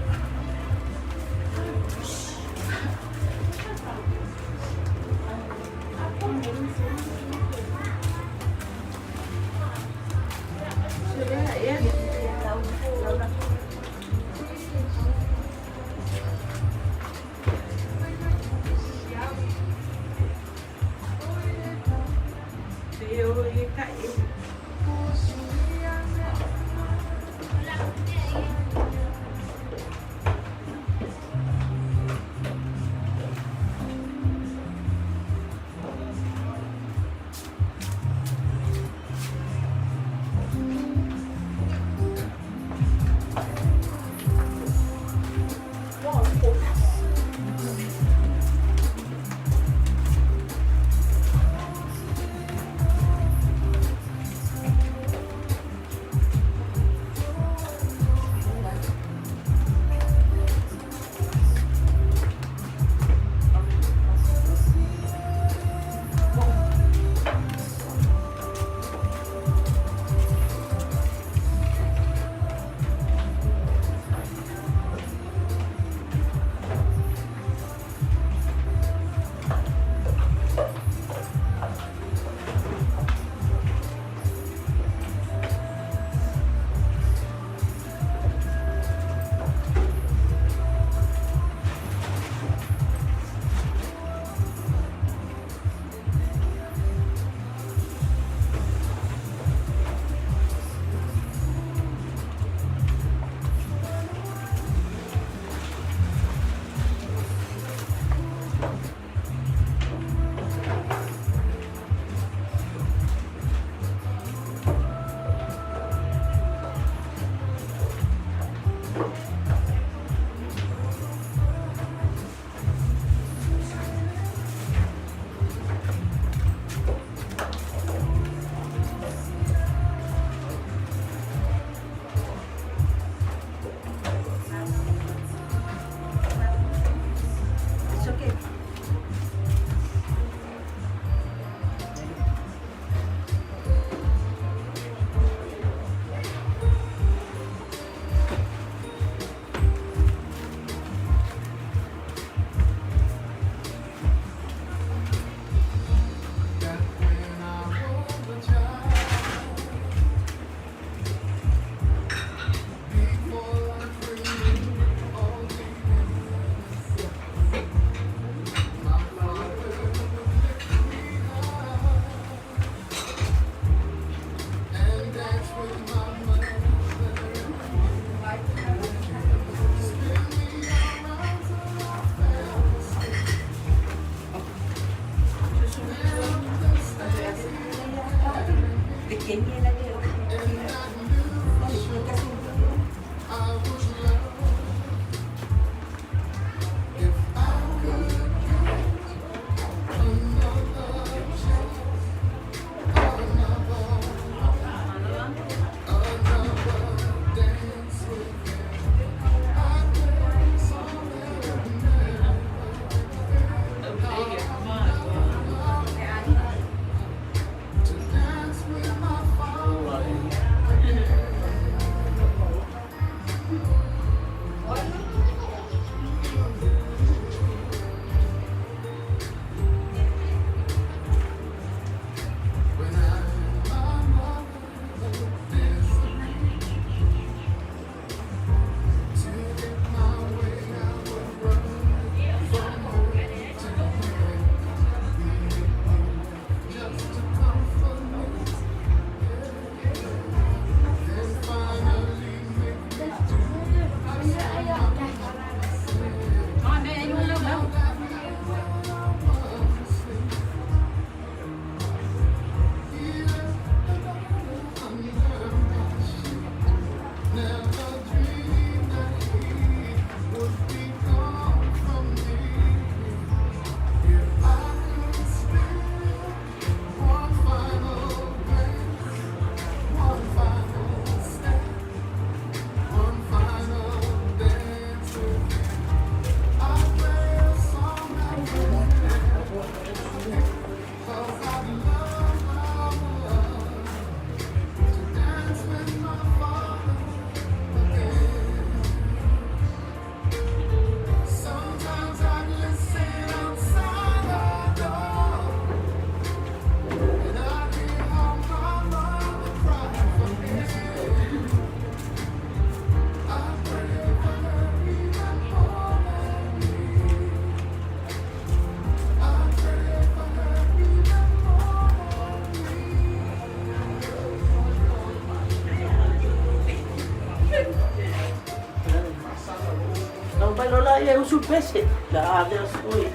Ai usu pese. La avea sui.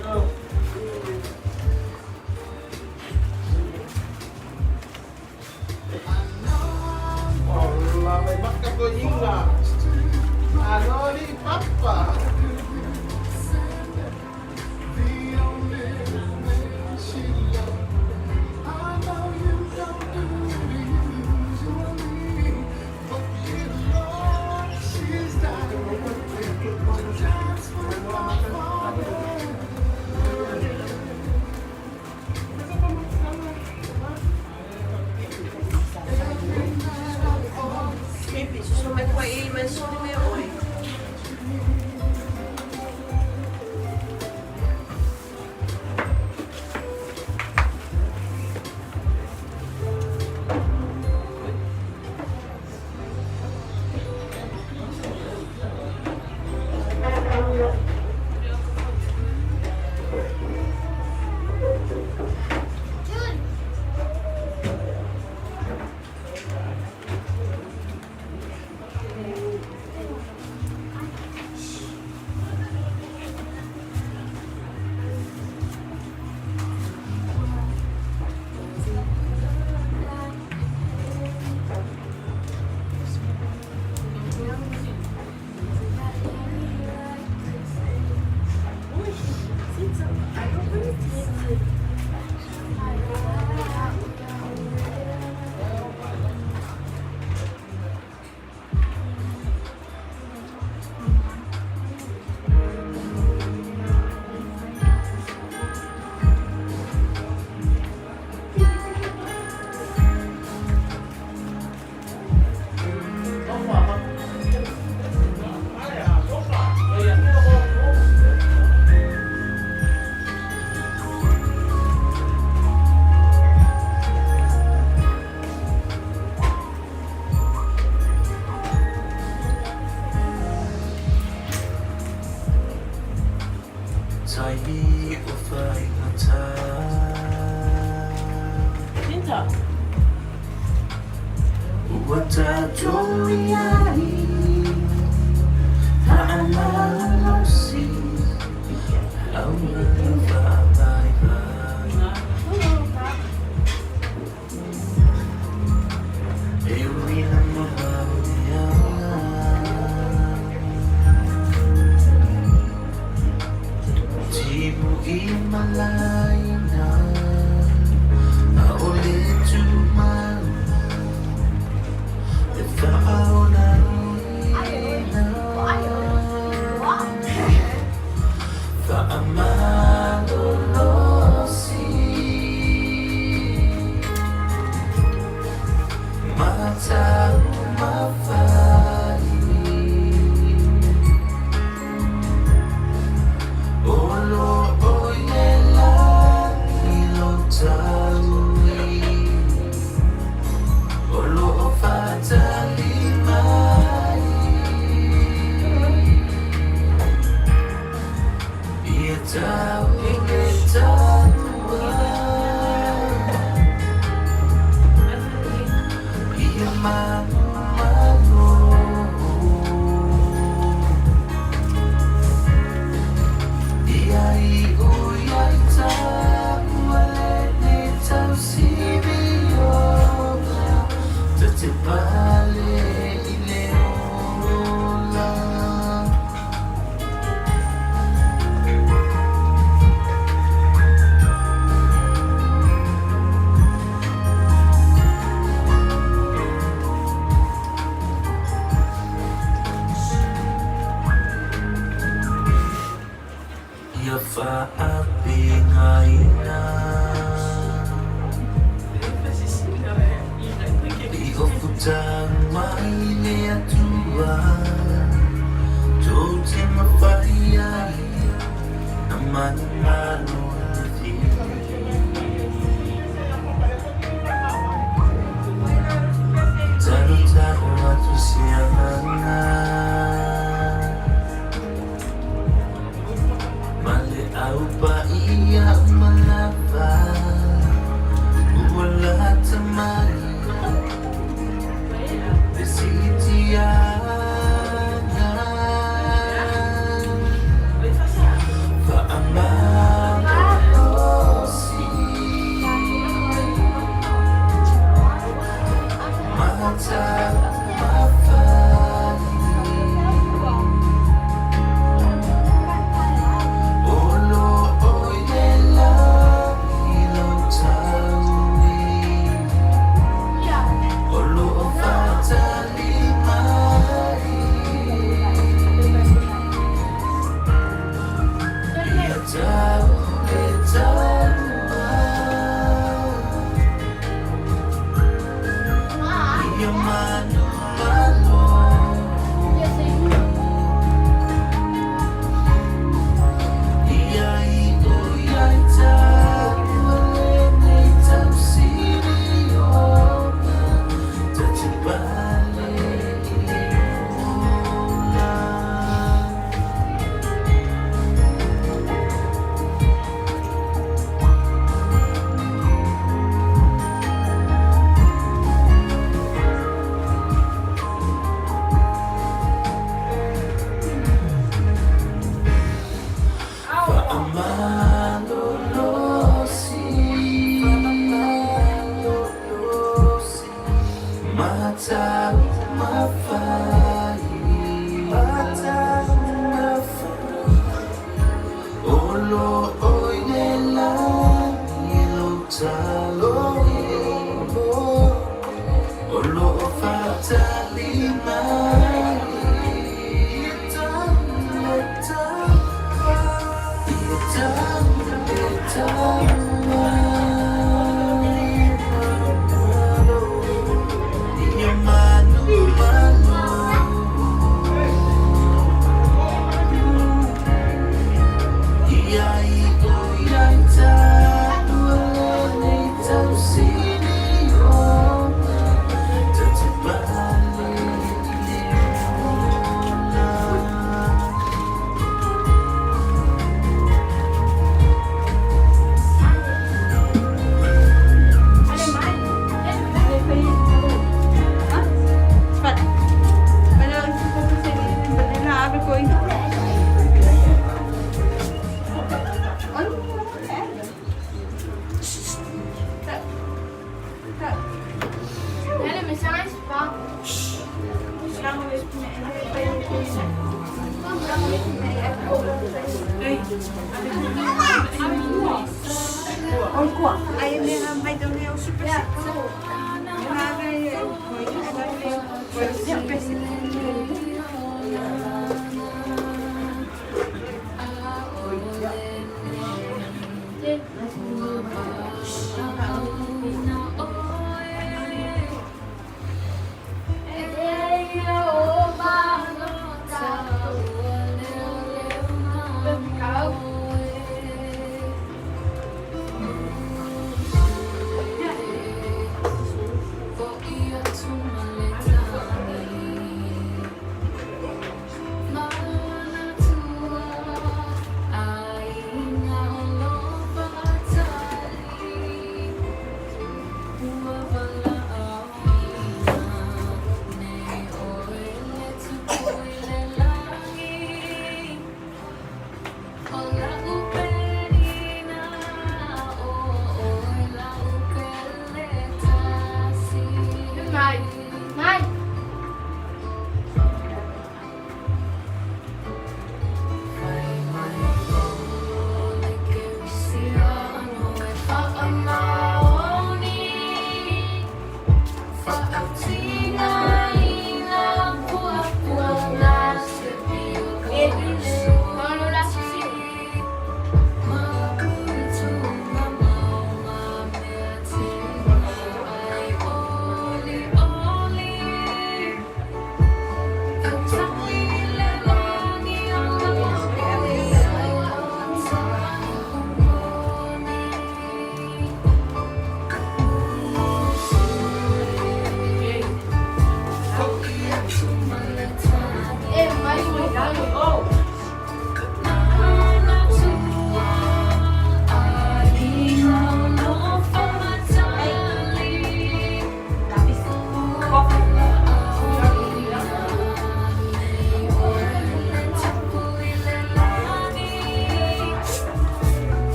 Ola mai maka ko inga. Aloli papa.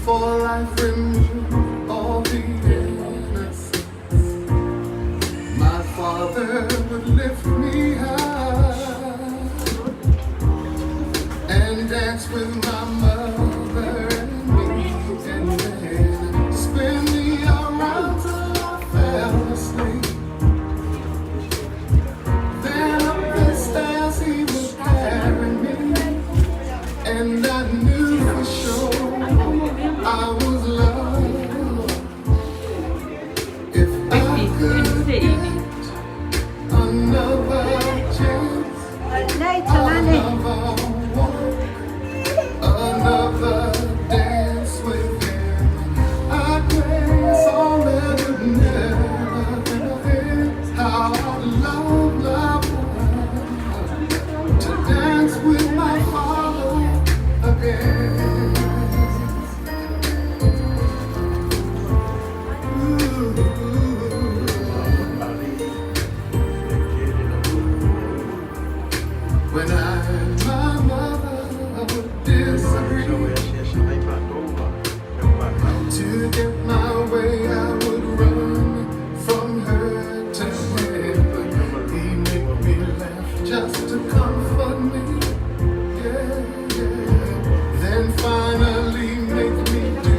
Before life removed all the innocence, my father would lift me high and dance with my mother and me, and then spin me around till I fell asleep. Then up the stairs he would carry me, and I knew for sure I was loved. If I could get another chance, another walk, another dance with him, I guess I'll never, never forget how I love, love, love to dance with my father again. Ooh. When I and my mother would disagree, to get my way, I would run from her to him. He'd make me laugh just to comfort me. Yeah, yeah. Then finally make me do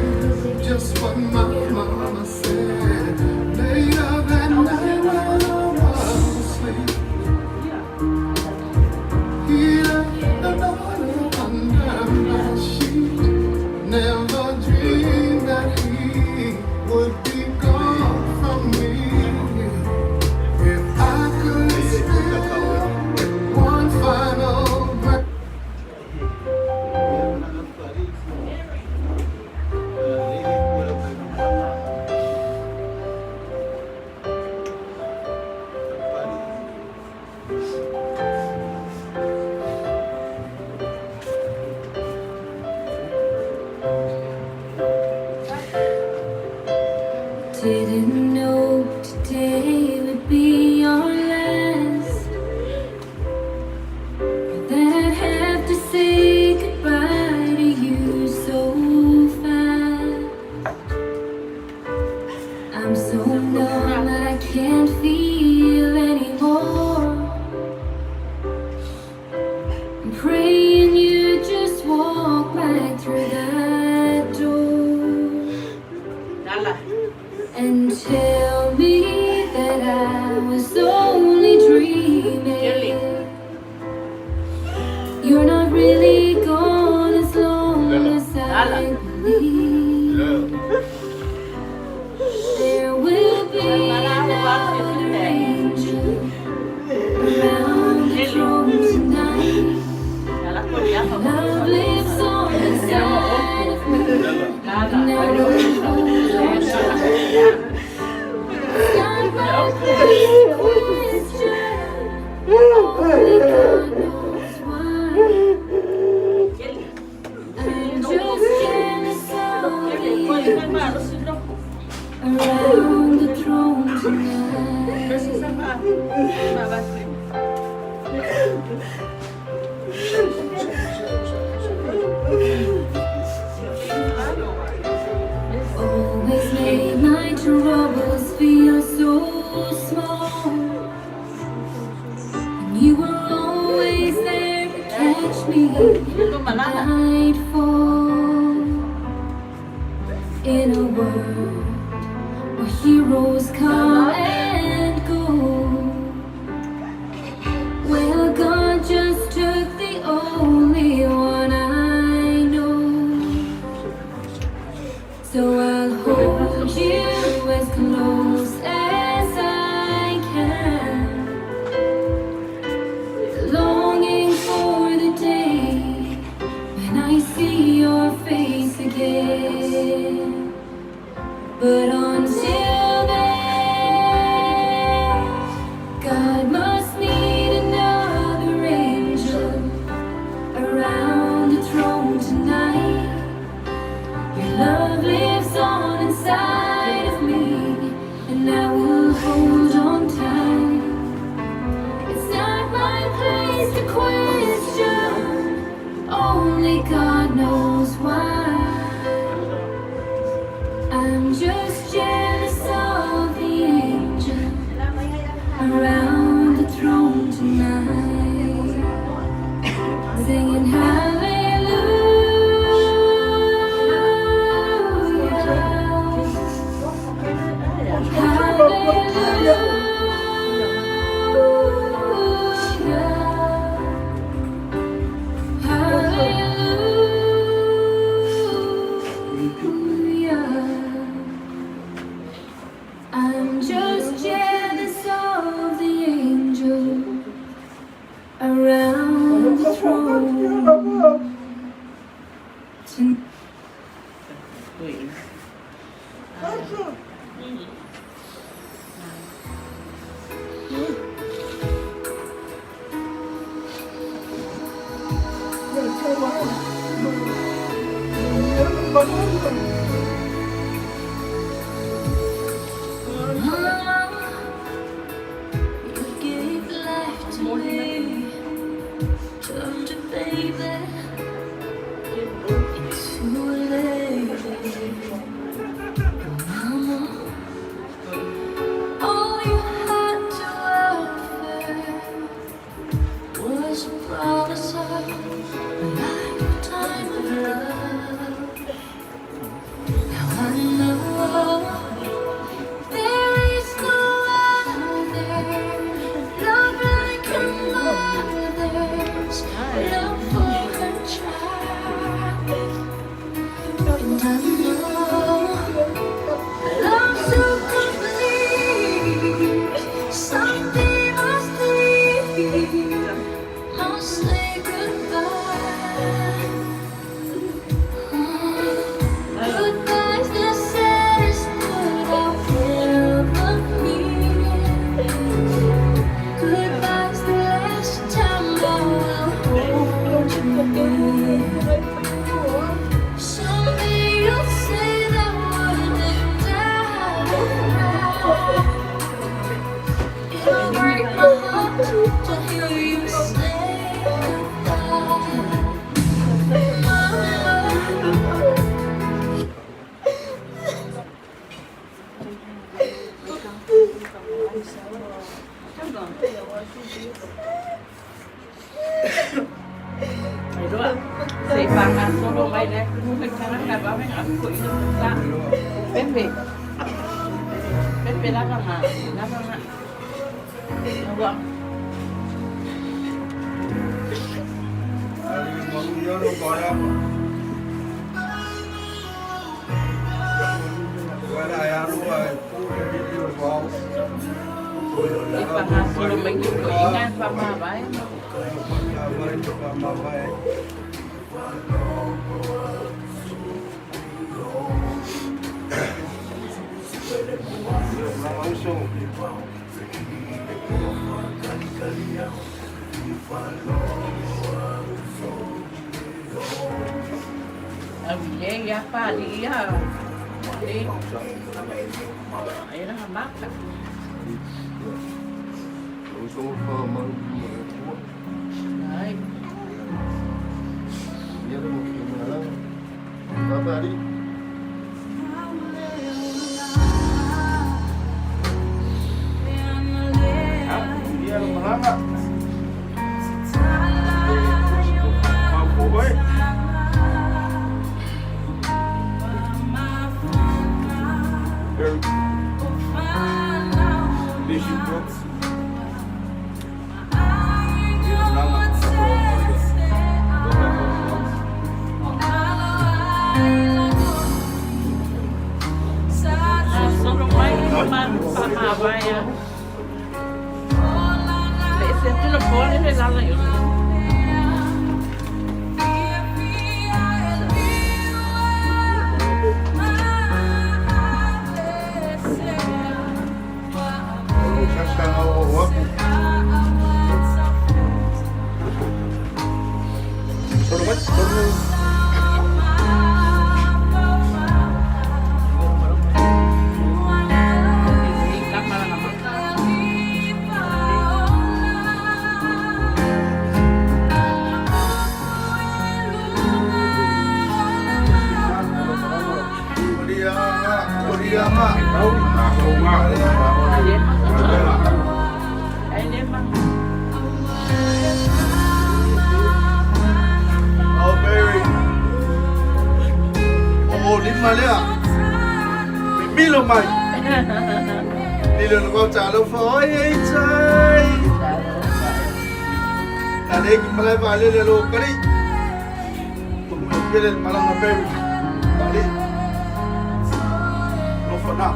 just what my mama said. Later that night when I was asleep, he left the daughter under my sheet. Never dreamed that he would be gone from me. If I could steal one final breath. Didn't know today would be our last, or that I'd have to say goodbye to you so fast. I'm so numb I can't feel anymore. I'm praying you just walk right through that door and tell me that I was only dreaming. You're not really gone as long as I believe. There will be another angel around the throne tonight. Love lives on inside of me, and I will hold on tight. It's not my place to question. Only God knows why. I'm just jealous of the angels around the throne tonight. Always made my troubles feel so small. And you were always there to catch me when I'd fall. In a world where heroes come and go. Well, God just took the only one I know. So I'll hold you as close as I can, longing for the day when I see your face again. But until then, God must need another angel around the throne tonight. Your love lives on inside of me, and I will hold on tight. It's not my place to question, only God knows why. Toeaina. Se i faagasolo mai le atunuu le tagata vave afu i le pepe. Pepe lava ma lava ma. Ua. I faagasolo mai ke toeaina faamavae. Au ile ia paali'i ia e ai na maka. Ai. Ia lo malaga. Mau ko oi. Very busy bro. Solo mai ma faamavae a. Le se atu le pole le lala i o. I kama langa maka. Ai le ma. Ai le ma. Oh, Barry. Oh, lima lea. Milo mai. Lilo na kau talo fo oi ei tai. Ta le ki malai va le le lo kari. Ko mo kele malanga Barry. Bali. Lo fo na.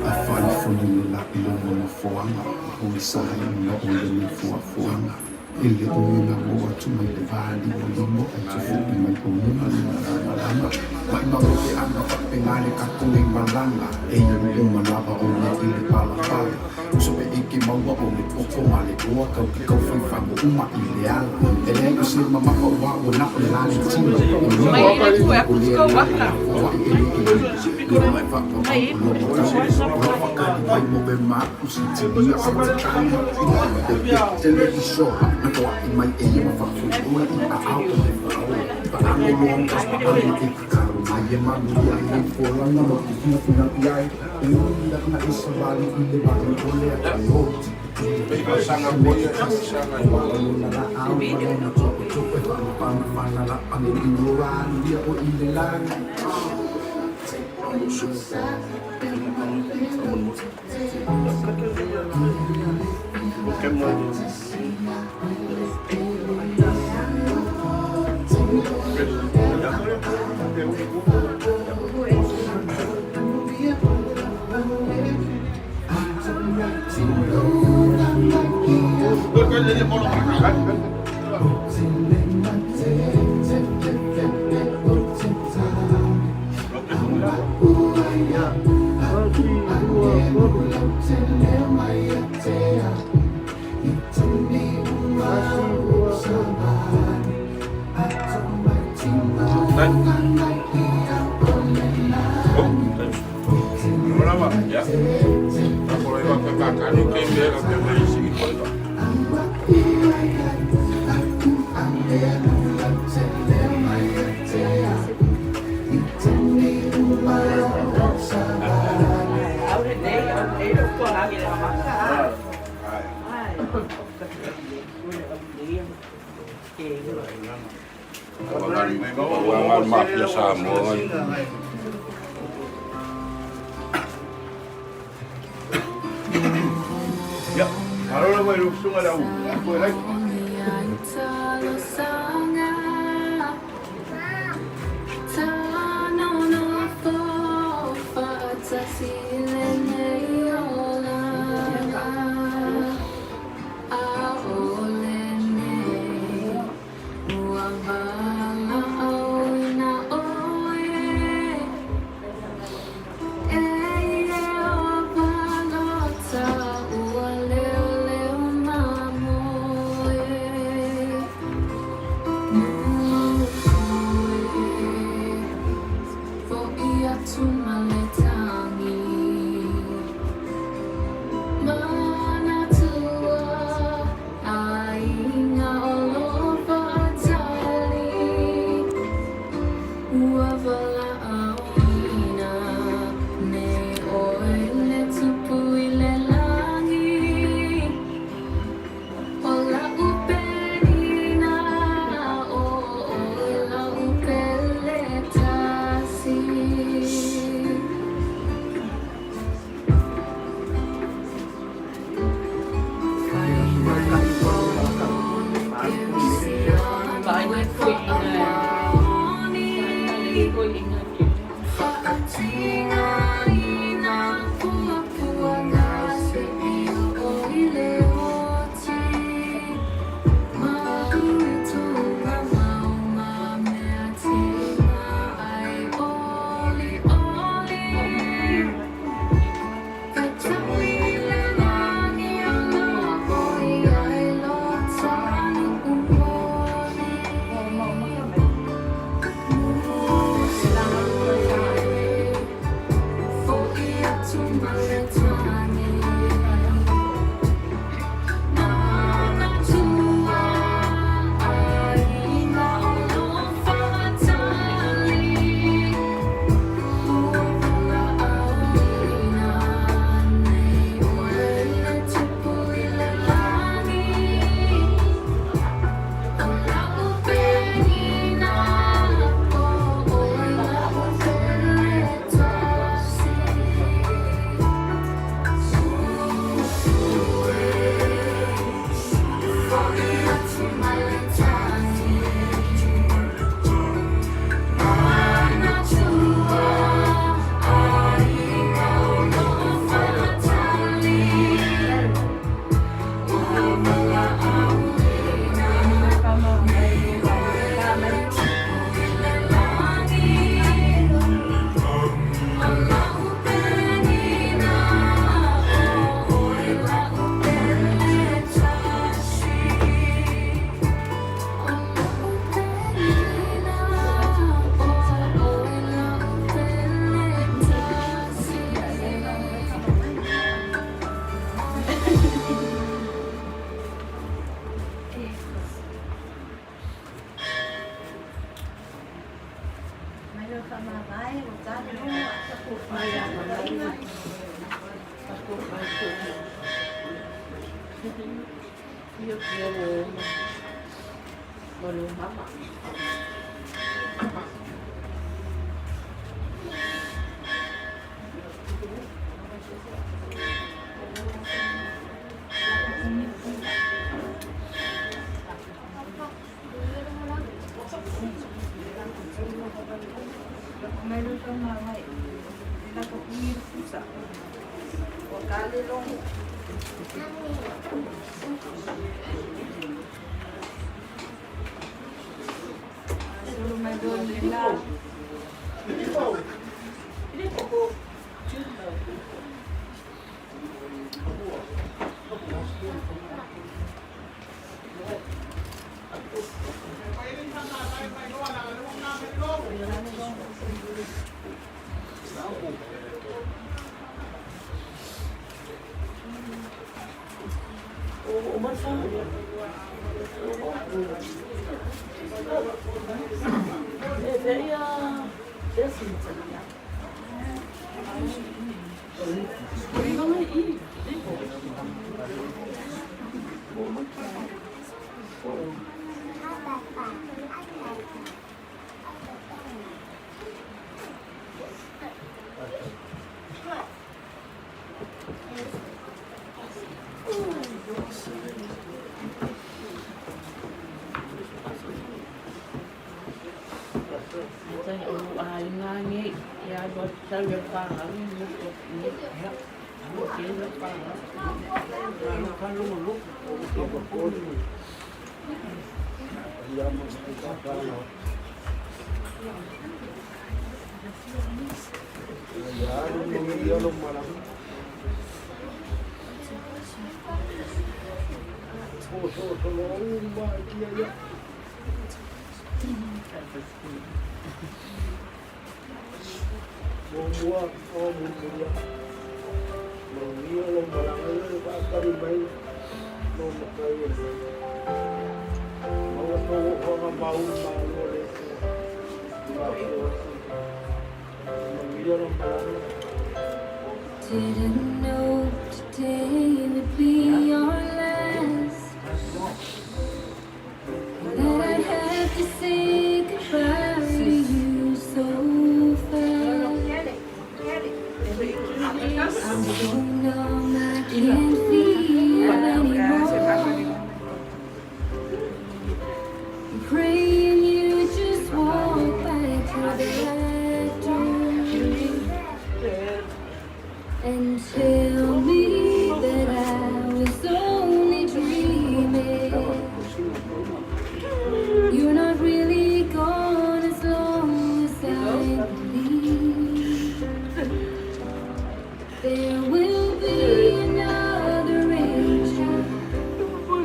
Afalifoli le la i lona nofoaga ma sa ai ona o lenei fuafuaga e le o ina oo atu mai le va limalima ae tufu'i mai o luga le malamalama maʻimau e aga faapena le tatou nei malaga e ia uma lava o le i le palapala uso pe eke maua o le poto ma le oa kau ke kau faifago uma i le ala e leai o se mamafa ua ua na o le la le tino o luma o le foaʻi eleele le mai faapapau o lo o fakali mai mo be ma usi tilia sa tanga pe televisoa na toaʻi mai e ia ma faafoifola i aao o le faaola faaago loa ma papaale e tatalo mai e manuia i nei folauga ma kufinafinaʻi ai e ui lana e savali i le vale o le atioti lona laau ma lona toʻetoʻe faafanafana laʻa aluia o i le lagi. Didn't know today would be our last. That I'd have to say goodbye to you so fast. I'm so numb, I can't feel anymore. I'm praying you just walk back through that door and tell me that I was only dreaming. You're not really gone as long as I believe there will be another angel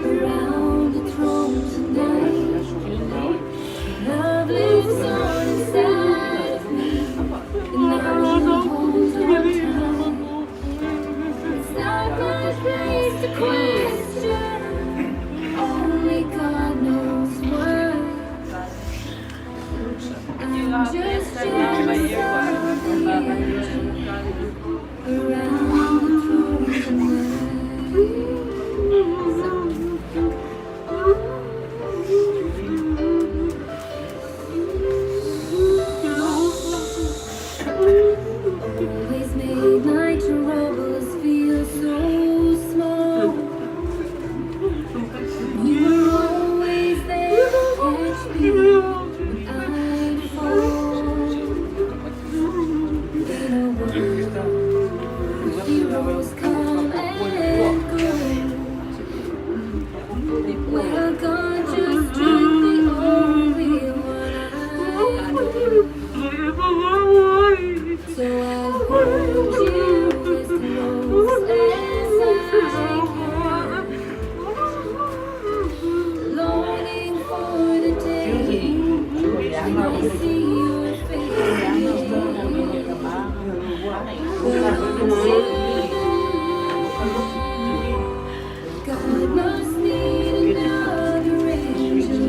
around the throne tonight. Love lives on inside of me, and I won't hold on tight. It's not my place to question. Only God knows why. I'm just jealous of the angel around the throne tonight. Always made my troubles feel so small. You were always there to catch me when I'd fall. In a world where heroes come and go. Well, God just took the only one I know. So I'll hold you as close as I can, longing for the day when I see your face again. But until then, God must need another angel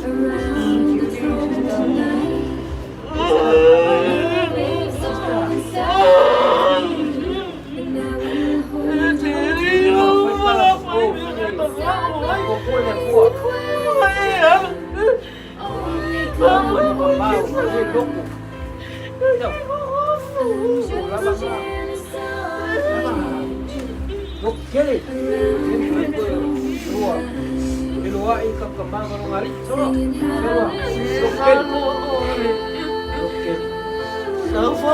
around the throne tonight. I'm just jealous of an angel around the moonlight,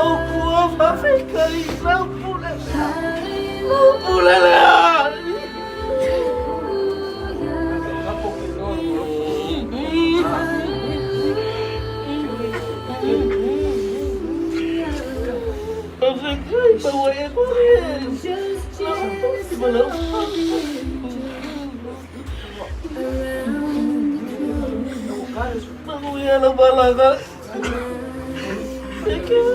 singing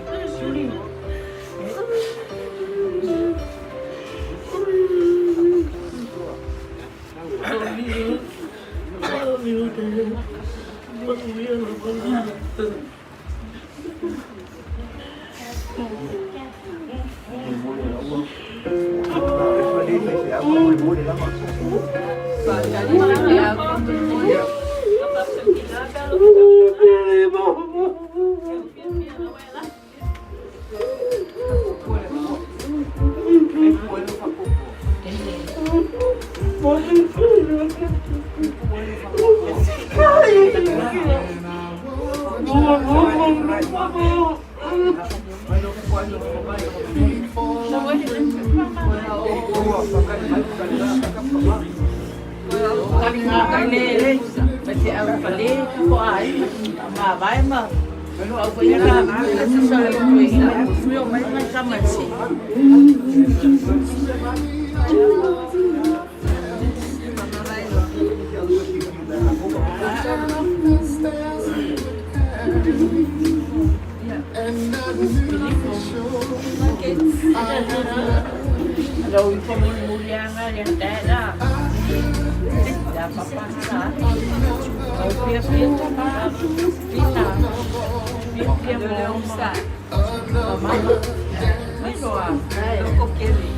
hallelujah. I'm just jealous of an angel around the Down the stairs he would carry me, and I knew for sure I would another dance.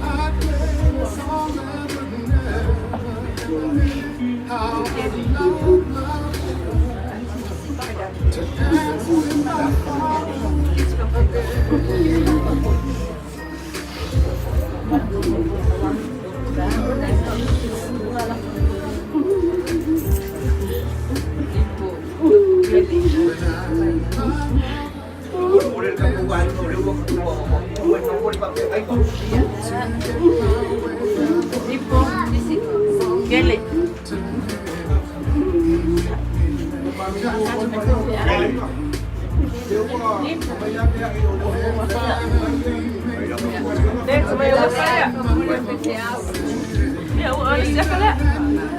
I'd play a song that would never end. How I love my to dance with my father again.